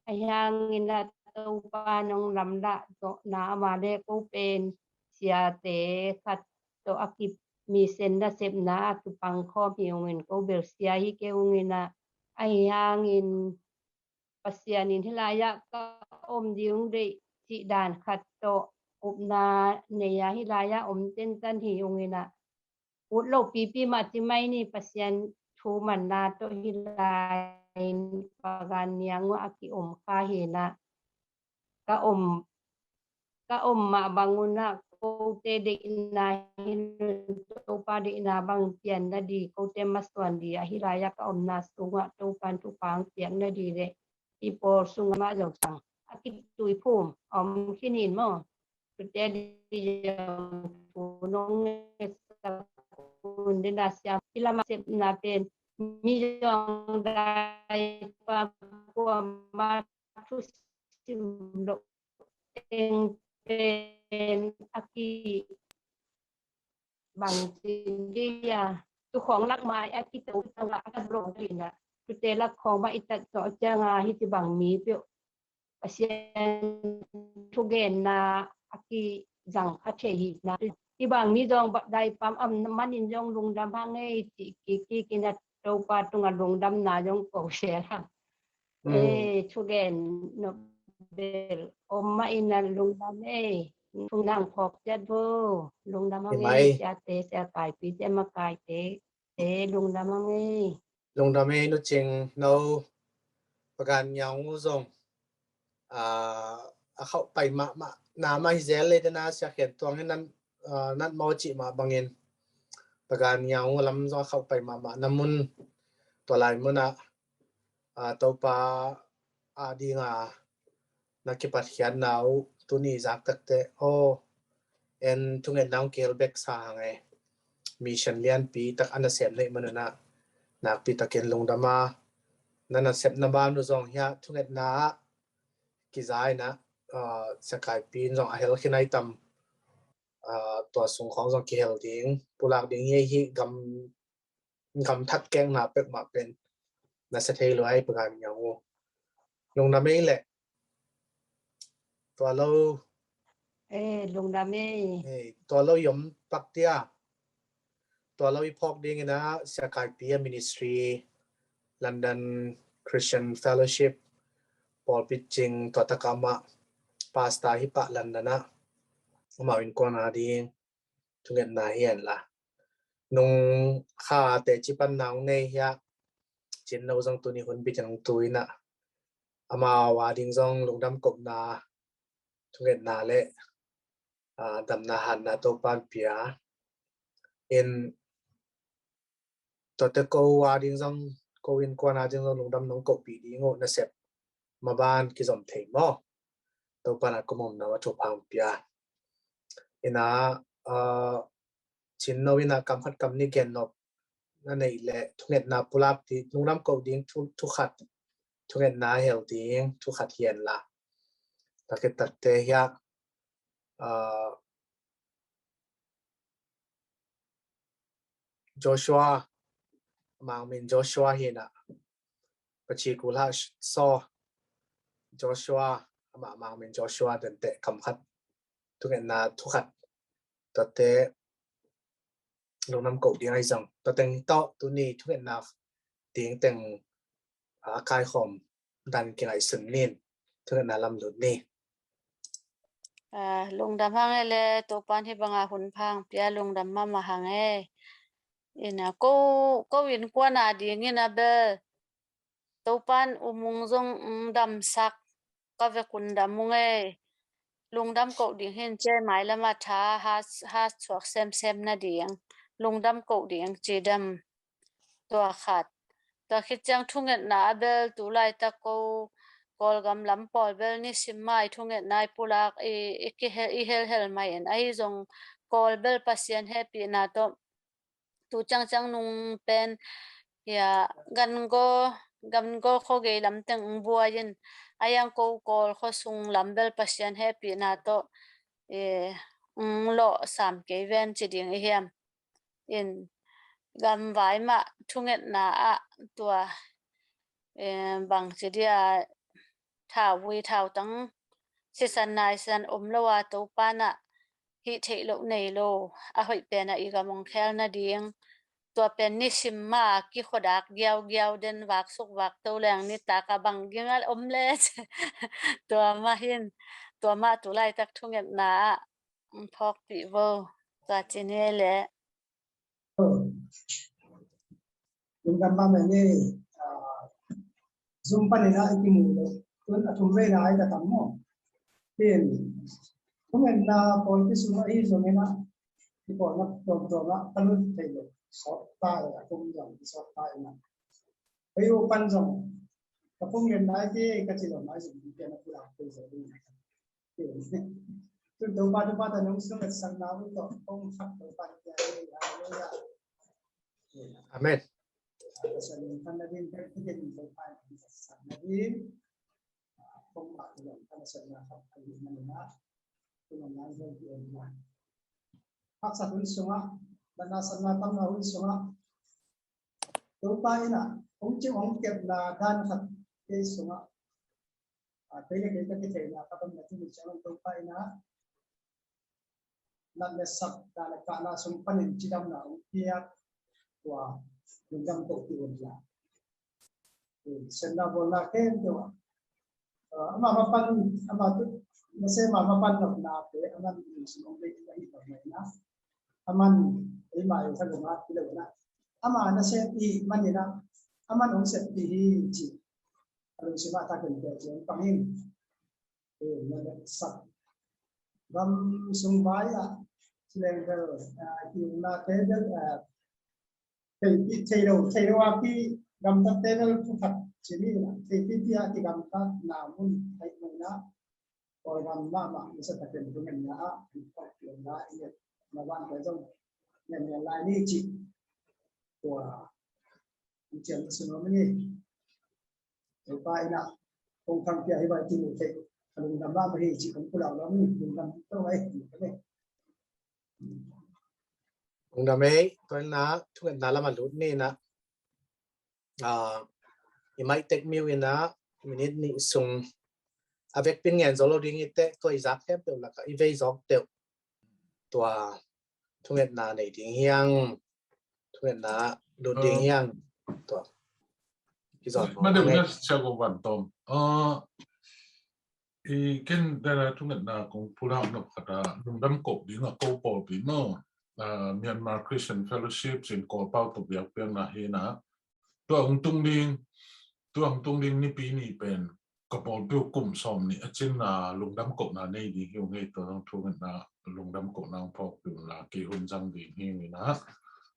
Ahi hangin a Topa nong lamlah zawhna ama le ko pen siate khat tawh a kip misen nasepna a kipang khawm hi ungin ko bel sia hi kei ungin a ahi hangin Pasian in hih lai-ah ka om ding deih cih dan khat tawh upna nei-a hih lai-ah om tentan hi ung inah ut lo pipi mah ci mai ni. Pasian thu manna tawh hih lai-in Pagan niang uh a ki-om kha hi inah ka om ka om mah bang unah kote deihna hi lo in Topa deihna bang pian na di, kote masuan di a hih lai-ah ka omna sungah Topan thupha hong piak na di leh i pawl sungah mah zong sang a kitui phum a om khin in maw? Tute di zong thu nong ngetsak un dena siam i lamah sepna pen mi zong dai pa kuamah thusim loh teng pen a ki bang ci dia tu khawng lak mai a kito tangah a ka zong dina tute lak khawng mah i tat zawh cianga hih ci bang mi peuh Pasian thugenna a kizang kha thei hi na. Hih bang mi zong dai pam am manin zong lungdam hang ei cih kik kik inah Topa tungah lungdamna zong ko sel hang. Ei thugen nop bel om mah inah lungdam ei. Thunang phawk ciat vo. Lungdam hang ei siate, sia kaipi te, makaite te lungdam hang ei. Lungdam ei Nu Cing, no Pagan niang uh zong a khauh pai mahmah na mah hi zel lei tena sia khen tuang in nan nat maw cih mah bangin Pagan ngiau lam zong a khauh pai mahmah na mun, tua lai munah, aa, Topa adinga na kipatkhiatna uh tuni zak takteh, aw, en thungetna hong kihel bek sa hang e. Mission lianpi tak a nasem neih manunah nakpi takin lungdam a, na nasepna ban uh zong hiah thungetna ah kiza inah, aa, Sia Kaipi in zong a hel khin ai tam, aa, tua sung khawng zong kihel ding, pulak ding hi, hi gam, gam thak kekna pek mah pen na sia thei lo ai Pagan ngiau uh. Lungdam ei leh. Tua lo. Eh, lungdam ei. Eh, tua lo i om pak dia. Tua lo i phawk dingin ah Sia Kaipi a ministry, London Christian Fellowship, pawlpi cing tua takah amah pastor hi pah London ah, amau innkuan ading thungetna hi hen la. Nung kha teci panna hong nei hiah, Cin No zong tuni hun bikin hong tu inah, amau ading zong lungdam kohna thungetna le, aa, damna hanna Topan pia in, tuate ko ading zong, ko innkuan ading zong lungdam nong kohpih ding uh, nasep maban kizom thei maw? Topan a kum omna a thupha hong pia. Inah, aa, Cin No inah kam khat kam nih gen nop na neih leh thungetna pulak ding, lungdam koh ding thu, thu khat, thungetna hel ding thu khat hi hen la. Takhi takte hiah, aa, Joshua, amah min Joshua hi inah, Paci Kul Hah Saw, Joshua, amah, amah min Joshua, denteh kam khat thungetna thu khat, tuate lungdam koh ding ahi zong, tua teng tawh tuni thungetna ding teng a kaikhawm dan kingaihsun nin, thungetna lam lut ni. Ah, lungdam hang e le, Topan hih banga hun pha hong pia, lungdam mahmah hang e. Inah, ko, ko innkuan adingin a bel Topan umung zong, mm, damsak, ka vekun dam ung e. Lungdam koh ding hin, cia mai lama tha ha, ha suak semsem nading, lungdam koh ding ci dam. Tua khat. Tua khit ciang thungetna a bel tu laitak ko Kawlgam lam pawl bel nisim mah i thungetna i pulak i, i kihel, i helhel mai in. Ahi zong Kawl bel Pasian hehpihna tawh tu ciangciang nung pen, ya, gango, gango khuagei lam teng ung buai in, a yang ko Kawl khuasung lam bel Pasian hehpihna tawh, eh, ung lawh sam kei ven ci ding i hiam. In gamvai mah thungetna ah tua, eh, bang ci dia, thauvui thautang sisan naisan om lo a, Topan ah hih theih loh nei lo, a hoih pen ah i gam ong khel nading. Tua pen nisim mah a kikhuadak giaugiau den, vaksuk vakto leng nitak a bang ging a om le. Tua mah hin, tua mah tu laitak thungetna ah phawkpih vo. Tua ci ni le. Lungdam mahmah ni, ah, Zoom panin ah i kimu lo. Tun a thum veina ah i ka tam maw. Tin, thungetna pawl kisum ahi zongin ah, i pawlna tuamtuam ah ka lut thei lo. Sawt ta e, a kum zong sawt ta e na. Hei u pan zong, ka phung lian lai te ka ci lo mai zong, i pian a pulak thei zo ding. Tun Topa, Topa ta nong sung et sang na u tawh kong khat Topa ta. Hallelujah. Amen. Ka sa ning kan na din, kan ti din Topa nong sang na din. Kong ma tu long kan sa na khat ka din na na. Tu long nang ho di na. Haksa hun sunga, na na sa na tam na hun sunga. Topa in ah hong cih hong kepna dan khat kei sungah, a, kei le kei ka kitheihna khat om na tuni ciang Topa in ah natna sak dan a kahna sung panin cidamna hong piak, tua lungdam ko ki un la. Sepna bawlna khempeuh ah, ah, ama mapan, ama tu, nasem a mapan nopna te, aman lungsim hong bei ahi bang mai na. Aman eima ei thalunga pilo na. Ama nasem i manin ah, aman hong sep pi hi ci. A lungsim ah takin tel ci hong pang hi. Eh, na sak. Gam sung vai ah, ci leng bel, ah, i umna te bel, ah, Thei ti, thei lo, thei lo a ki gamtat te bel thu khat ci ni la. Thei ti ti a ki gamtat na mun thei mai na. Kawlgam mahmah ni sa takin tu ngen na a, na ban ka zong ngen ngen lai ni ci. Tua, cian na suno ni. Topa ina kong thang pia hi bai ti mu thei. Ka lungdam mahmah hi ci kong pulau lam ni, lungdam to ai. Lungdam ei, tua ina thungetna lam a lut ni na. Ah, i mic tek miu ina minit nih sung a vekpin ngen zo lo ding i teh, tua i zak khempeuh laka i vei zawk teuh. Tua thungetna nei ding hiang, thungetna lut ding hiang. Tua kizon ma deuh na sia ko van tom. Ah, i ken dana thungetna kong pulak nop khata lungdam kop ding a ko pawlpi maw. Ah, Myanmar Christian Fellowship sin Kawlpau to biakpiakna hi na. Tua hong tung ding, tua hong tung ding nipi ni pen ka pawlpi uh kum sawm nih a cin na lungdam kohna nei ding hi uh ngei, tua zong thungetna lungdam kohna hong phawk ding la kei hun zang ding hi uh ina.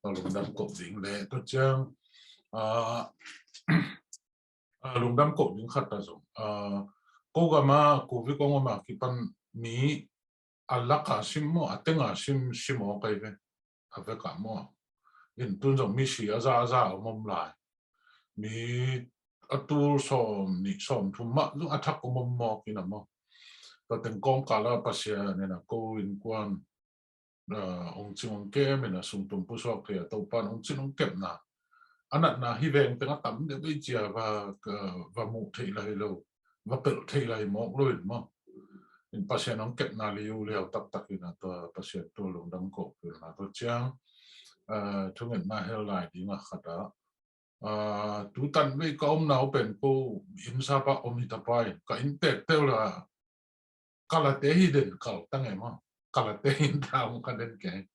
Tua lungdam koh ding le tua ciang, ah, ah, lungdam koh ding khat ta zong, ah, ko gama covid kong oma kipan mi a laka sim maw, a tenga sim, sim aw kai ve. A veka maw. In tun zong mi si a za a za om om lai. Mi a tul sawm nih sawm thum mah zong a thak om om mawk ina maw. Tua teng kawngkala Pasian ina ko innkuan, ah, ong cing ong kem ina sung tum pusuak thei a Topan ong cing ong kepna. A natna hi veng teng a tam deuh bei cia va, ka, va muh thei lai lo. Va pelh thei lai mawk lo in maw. In Pasian hong kepna liu liau taktak ina tua Pasian tua lungdam kohpilna tua ciang, ah, thungetna hel lai ding a khat ah, ah, tutan vei ka omna uh pen ko inn sapa om hi tapai, ka inn tek teu la kalate hi den kal tang e maw. Kalate in ta om ka den ke.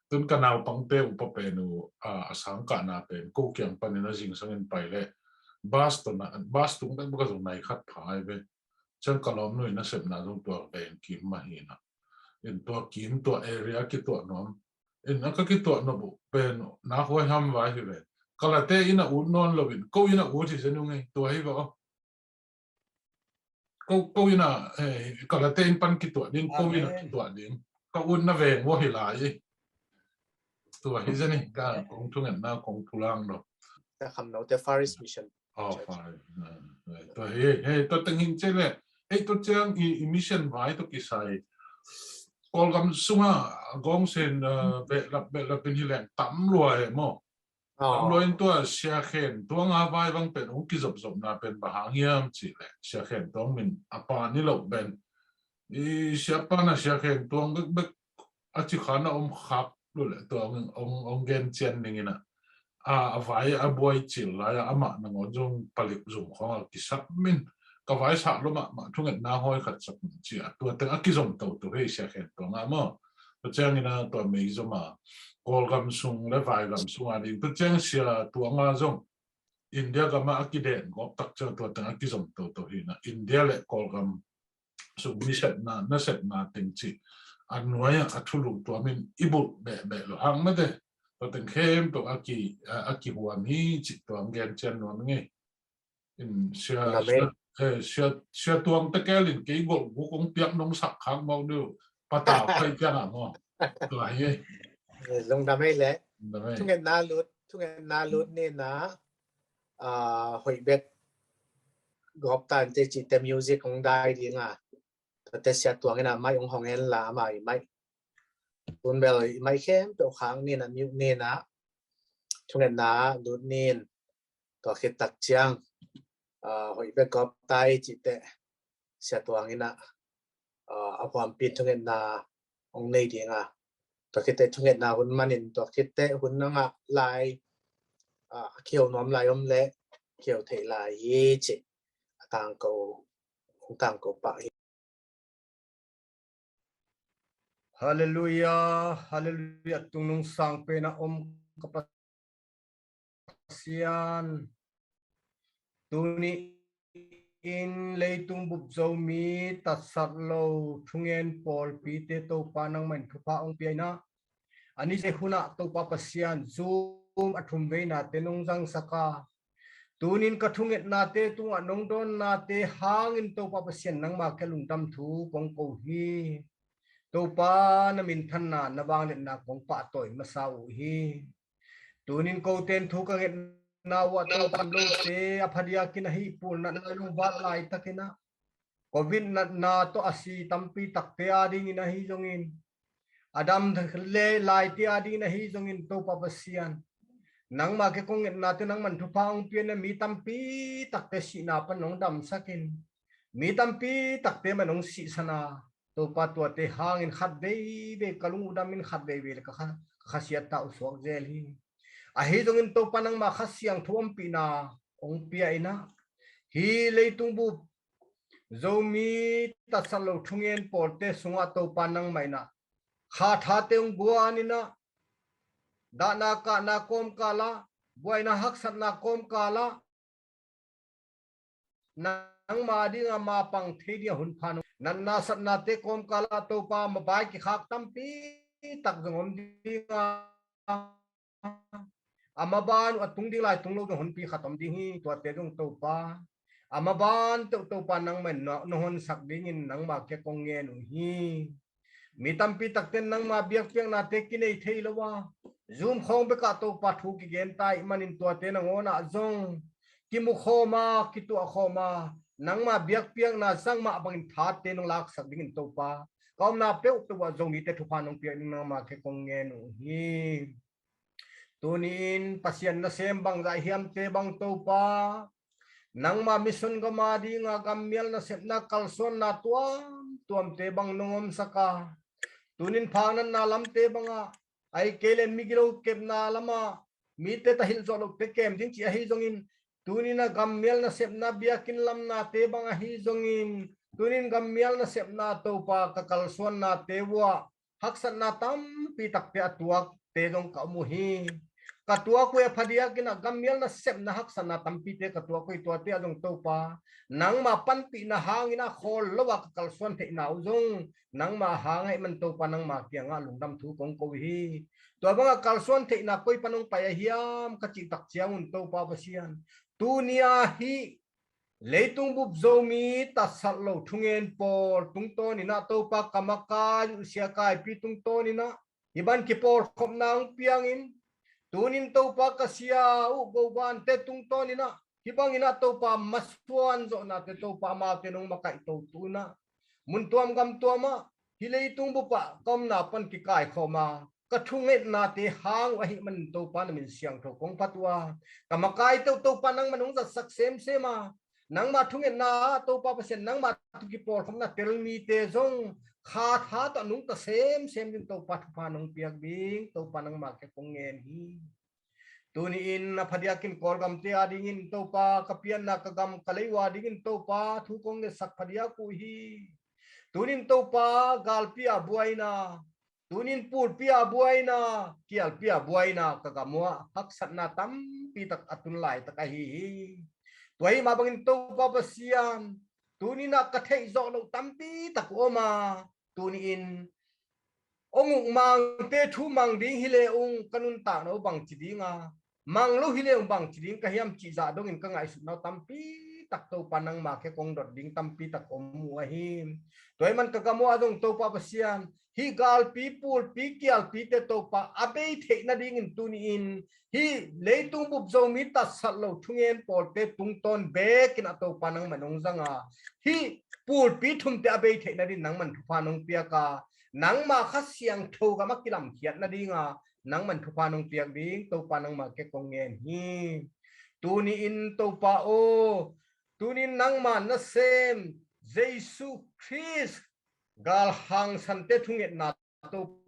Tun ka naupangte upa pen uh, ah, a sangkahna pen ko kiang panin a zingsangin pai le bus tawh na, bus tung bek bek a zong nai khat pha ai ve. Ciang ka lawmnu in a sepna zong tua veng kim mah hi na. In tua kim tua area kituah nuam. In a ka kituah nuam uh pen na huai ham vai hi ve. Kalate in a ut nawn lo in ko in a ut hi zen uh ngei tua hi va aw. Ko, ko in a, eh, kalate in pan kituah ding, ko in a kituah ding. Ka ut na veng ua hi lai. Tua hi zen hi ka kong thungetna kong pulang lo. Ka kham no te Far East Mission. Oh, Far East. Eh, eh, tua hi, hei, tua teng hin ce le. Hei, tua ciang i, i mission vai tua kisai. Kawlgam sunga gong sen, eh, behlap, behlap in hi leng tam lua e maw. Tam lua in tua Sia Khen Tuang a vai bang pen hong kizopzopna pen bang hang hiam cih leh Sia Khen Tuang min a pa ni lo pen. I Sia pa na Sia Khen Tuang bekbek a ci khan a om khak lo le tua hong, hong, hong gen cian ding ina. A, a vai a buai cil lai a amah nangawn zong palik zung khawng a kisap min. Ka vai sah lo mahmah thungetna hawi khat sak min ci a tua teng a kizom toto hei Sia Khen Tuang a maw. Tua ciangin a tua meizom a Kawlgam sung le vaigam sung a ding tua ciang Sia Tuang a zong India gam a a kiden gawp tak ciang tua teng a kizom toto hi na India le Kawlgam sung mi sepna, na sepna teng ci a nuai a thulu tuamin i bulh behbeh lo hang mate. Tua teng khempeuh a ki, a, a kihuam hi ci tuang gen cian nuam ngei. In sia, sia, eh, sia, sia tuang tekel in kei golh guk ong piak nong sak khak mawk diu. Patau kai piak a maw. Tua hi. Eh, lungdam ei le. Lungdam ei. Thungetna lut, thungetna lut ni na, ah, hoih bek gawp ta in te ci te music hong dai ding a. Tua te sia tuang in a mai hong hong en la mai mai. Tun bel i mai khempeuh khang ni na miu ni na. Thungetna lut ni in tua khit tak ciang, ah, hoih bek gawp tai ci te sia tuang in a, ah, a huampin thungetna hong nei ding a. Tua khit te thungetna hun manin tua khit te hun na ngah lai, ah, a kheu nuam lai om le kheu thei lai hi ci a tangko, hong tangko pah hi. Halleluiah, halleluiah, tungnung sang pen a om ka Pasian. Tuni in leitung bup Zomi tatsat lo thungen pawlpite Topa nangmah in thupha hong pia in a. A ni se hun ah Topa Pasian Zoom a thum veinate nong zangsak a, tunin ka thungetnate tungah nong dawnnate hangin Topa Pasian nangma kia lungdam thu kong ko hi. Topa na minthanna na vangliatna kong pahtawi masa uh hi. Tunin koten thu ka ngetna uh ah Topa lote a phadiakin ahi pulnatna lungvat laitakin ah Covid natna tawh a si tampi takte adingin ahi zongin, a dam le laite adingin ahi zongin Topa Pasian, nangma kia kong ngetnate nangman thupha hong piakna mi tampi takte sihna pan hong damsakin, mi tampi takte man hong sihsana, Topa tuate hangin khat veivei ka lung uh damin khat veivei le ka kha, ka khasiat ta uh suak zel hi. Ahi zongin Topa nangma Kha Siangtho ompihna hong pia in ah, hih leitung bup Zomi tatsat lo thungen pawlte sungah Topa nangmah in ah kha thate hong guan in ah, dahna kahna kawmkalah, buaina haksatna kawmkalah, nangma dingah mapang thei dingah hun pha nong, natna satnate kawmkalah Topa mabai kikhak tampi tak zong om dingah, a maban uh a tung ding lai tung lo zong honpi khat om ding hi. Tuate zong Topa a maban teuh Topa nangmah in na, na honsak dingin nangma kia kong ngen uh hi. Mi tampi takte nangma biakpiaknate kinei thei lo a, Zoom khawng bekah Topa thu kigen ta ih manin tuate nangawnah zong kimu khawm a, kituah khawm a, nangma biakpiakna zangmah bangin thate nong laksak dingin Topa ka omna peuh teuh ah Zomite thupha nong piak ding nangma kia kong ngen uh hi. Tuni-in Pasian nasem bangzah hiamte bang Topa, nangma mission gam a dinga gammial nasepna kalsuanna tuamtuamte bang nong omsak a, tunin phaknatna lamte bangah, ahih kei le migilo kepna lamah mite ta hilh zawh lohte kem ding cih ahi zongin, tunin a gammial nasepna biakinn lamnate bang ahi zongin, tunin gammial nasepna Topa ka kalsuannate uh ah haksatna tampi takte a tuakte zong ka om uh hi. Ka tuak uh hi a phadiakin a gammial nasepna haksatna tampite ka tuak uh hi. Tuate ah zong Topa, nangma panpihna hangin a khawl lo a ka kalsuan theihna uh zong nangma hang ahih man Topa nangma kiangah lungdam thu kong ko uh hi. Tua bangah kalsuan theihna koi pan hong pai a hiam ka cih tak ciangun Topa Pasian, tuni-a hih leitung bup Zomi tatsat lo thungen pawl tungtawnin ah Topa ka makai uh sia kaipi tungtawnin ah hih bang kipawlkhopna hong piangin, tunin Topa ka sia uh govante tungtawnin ah hih bangin ah Topa masuan zawhnate Topa amaute nong makaihto tu in ah mun tuam gam tuam ah hih leitung bup ah ka omna pan kikaikhawm a ka thungetnate hang uh ahih manin Topa na min siangtho kong phat uh a, ka makai teuh Topa nangman hong zatsak semsem a, nangma thungetna ah Topa Pasian nangma thu kipawlkhopna tel mite zong kha tha tawh nungta semsem ding Topa thupha nong piak ding Topa nangma kia kong ngen hi. Tuni-in a phadiakin Kawlgamte a dingin Topa ka pianna ka gam ka lei uh a dingin Topa thu kong ngetsak phadiak uh hi. Tunin Topa galpi a buaina, tunin pulpi a buaina, kialpi a buaina ka gam uh ah haksatna tampi tak a tun laitak ahi hi. Tua hih mah bangin Topa Pasian, tunin ah ka theih zawh loh tampi tak uh om a, tuni-in hong uk mangte thu mang ding hi le ung ka nuntakna uh bangci ding a, mang lo hi le ung bangci ding ka hiam cih zah dongin ka ngaihsutna uh tampi tak Topa nangma kia kong dot ding tampi tak om uh ahi. Tua ahih man ka gam uh ah zong Topa Pasian, hih galpi pulpi kialpite Topa a bei theih nadingin tuni-in hih leitung bup Zomi tatsat lo thungen pawlte tungtawn bekin a Topa nangman hong zang a, hih pulpi thumte a bei theih nadingin nangman thupha nong piak a, nangma Kha Siangtho gam a kilamkhiat nadinga nangman thupha nong piak ding Topa nangma kia kong ngen hi. Tuni-in Topa aw, tunin nangma nasem Jesu Khrist galhangsante thungetna Topa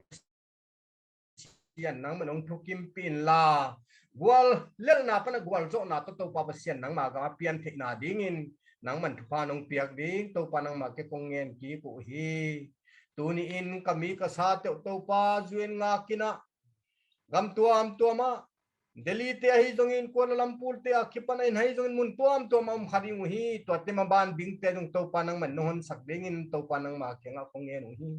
Pasian nangman hong thukimpih inla, guallelhna pana gualzawhna tawh Topa Pasian nangma gam a pian theihna dingin nangman thupha nong piak ding Topa nangma kia kong ngen kik uh hi. Tuni-in ka mi ka sa teuh Topa zuin ngakin ah gam tuamtuam ah, Delhi te ahi zongin, Kuala Lumpur te a kipan a in ahi zongin mun tuamtuam a om kha ding uh hi. Tuate maban bingte zong Topa nangman nong honsak dingin Topa nangma kiangah kong ngen uh hi.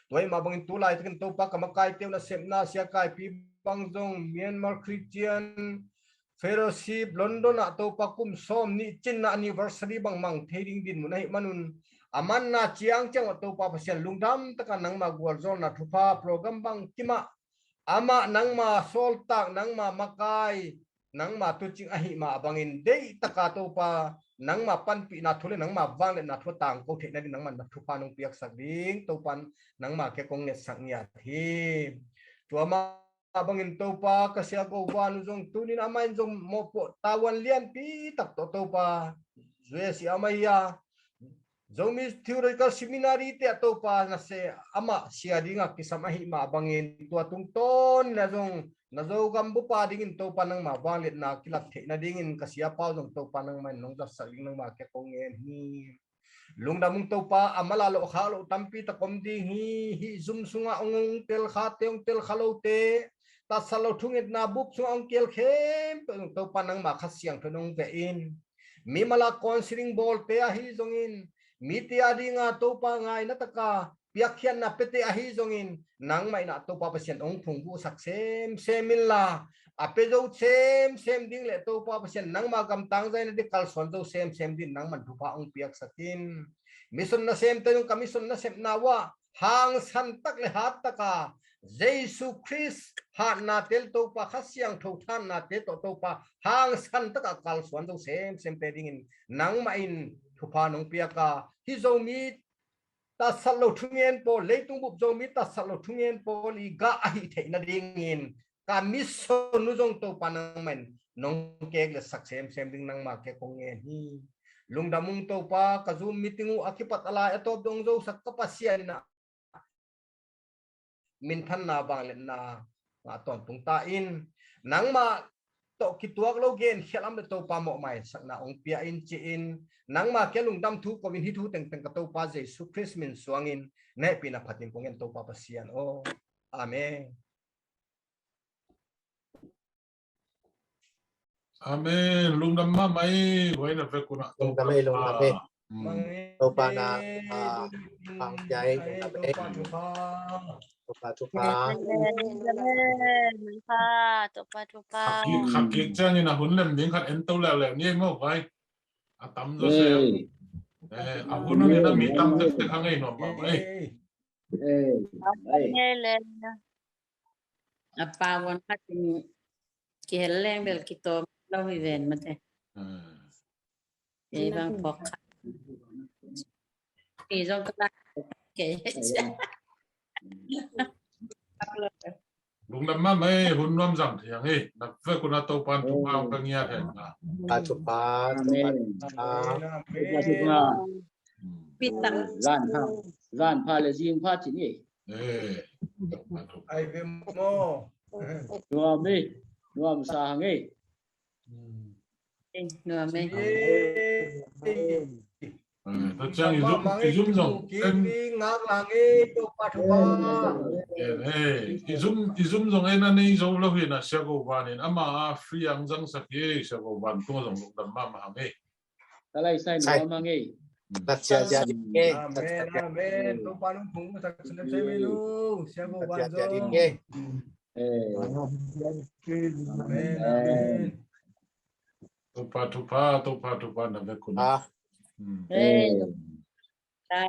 Tua ahih mah bangin tu laitakin Topa ka makaite uh nasepna Sia Kaipi bang zong Myanmar Christian Fellowship London ah Topa kum sawm nih cinna anniversary bang mang thei ding dinmun ahih manun a manna ciangciang uh Topa Pasian lungdam taka nangma gualzawlna thupha program bangkim ah amah nangma sawltak, nangma makai, nangma tuucing ahih mah bangin deih taka Topa nangma panpihna thu le nangma vangliatna thu a tangko theih nading nangman na thupha nong piaksak ding Topan nangma kia kong ngetsak ngiat hi. Tua mah bangin Topa ka sia Go Van uh zong tunin amah in zong mawhpuah tavuan lianpi tak tawh Topa zuesi amah hi a Zomi Theological Seminary te ah Topa na se amah sia dinga kisam ahih mah bangin tua tungtawn na zong na Zogam bupa dingin Topa nangma vangliatna kilak theih nadingin ka sia pau zong Topa nangma in nong zatsak ding nangma kia kong ngen hi. Lungdam ung Topa, a mala loh khak loh tampi tak om ding hi. Hih zum sungah ong tel khate ong tel kha lote tatsat lo thungetna bup sungah ong kial khempeuh zong Topa nangma Kha Siangtho in ong veh in. Mi mala counseling bawlte ahi zongin mite a dinga Topa ngaina taka piakkhiatna piate ahi zongin nangmah in ah Topa Pasian ong phungvuhsak semsem inla a pia zo semsem ding le Topa Pasian nangma gamtang zaina ding kalsuan zo semsem ding nangman thupha ong piaksak in. Mission nasemte zong ka mission nasepna uh ah hangsan tak le hat taka Jesu Khrist hatnate le Topa Kha Siangtho thanate tawh Topa hangsan taka kalsuan zo semsemte dingin nangmah in thupha nong piaka hih Zomi tatsat lo thungen pawl, leitung bup Zomi tatsat lo thungen pawl i gah ahi theih nadingin ka mission uh zong Topa nangmah in nong kek le sak semsem ding nangma kia kong ngen hi. Lungdam ung Topa, ka Zoom meeting uh a kipat a lai a tawp dong zosak ka Pasian in ah minthanna vangliatna ngah tawntung ta in nangmah tawh kituak lo genkhial om le Topa mawhmaisakna ong pia in ci-in nangma kia lungdam thu ko in hih thu tengteng ka Topa Jesu Khrist min suangin na hehpihna phatin kong ngen Topa Pasian aw. Amen. Amen. Lungdam mahmah ei, huai na vek un ah Topa. Lungdam ei, lungdam ei. Topa na pang piai, lungdam ei. Topa thupha. Amen. Topa thupha. Khak kik ciangin a hun lem ding khat en to leuleu ni ei maw huai. A tam zaw se. A hun hun in a mi tam tektek hang ei nuam mahmah ei. A pau a khat in kihel leng bel kitawm lo hi ven mate. Ei bang phawk khat. Ei zong ka la kei. Lungdam mahmah ei, hun nuam zang thiang ei. Na vek un ah Topan thupha ong ka ngiat hen la. Thupha, thupha, thupha. Thupha, thupha. Zan pha, zan pha le zing pha cin ei. Ai ve maw. Nuam ei, nuam sa hang ei. Nuam ei. Tua ciang i zum, i zum zong en. I zum, i zum zong en a nei zo lo hi na Sia Go Van in ama a free ang zangsak hi Sia Go Van tung zong lungdam mahmah hang ei. Ka lai sai nuam hang ei. Tat sia sia ding ei. Amen, amen. Topa nong phung sak sia sia ding ei. Amen, amen. Topa thupha, Topa thupha na vek un ah.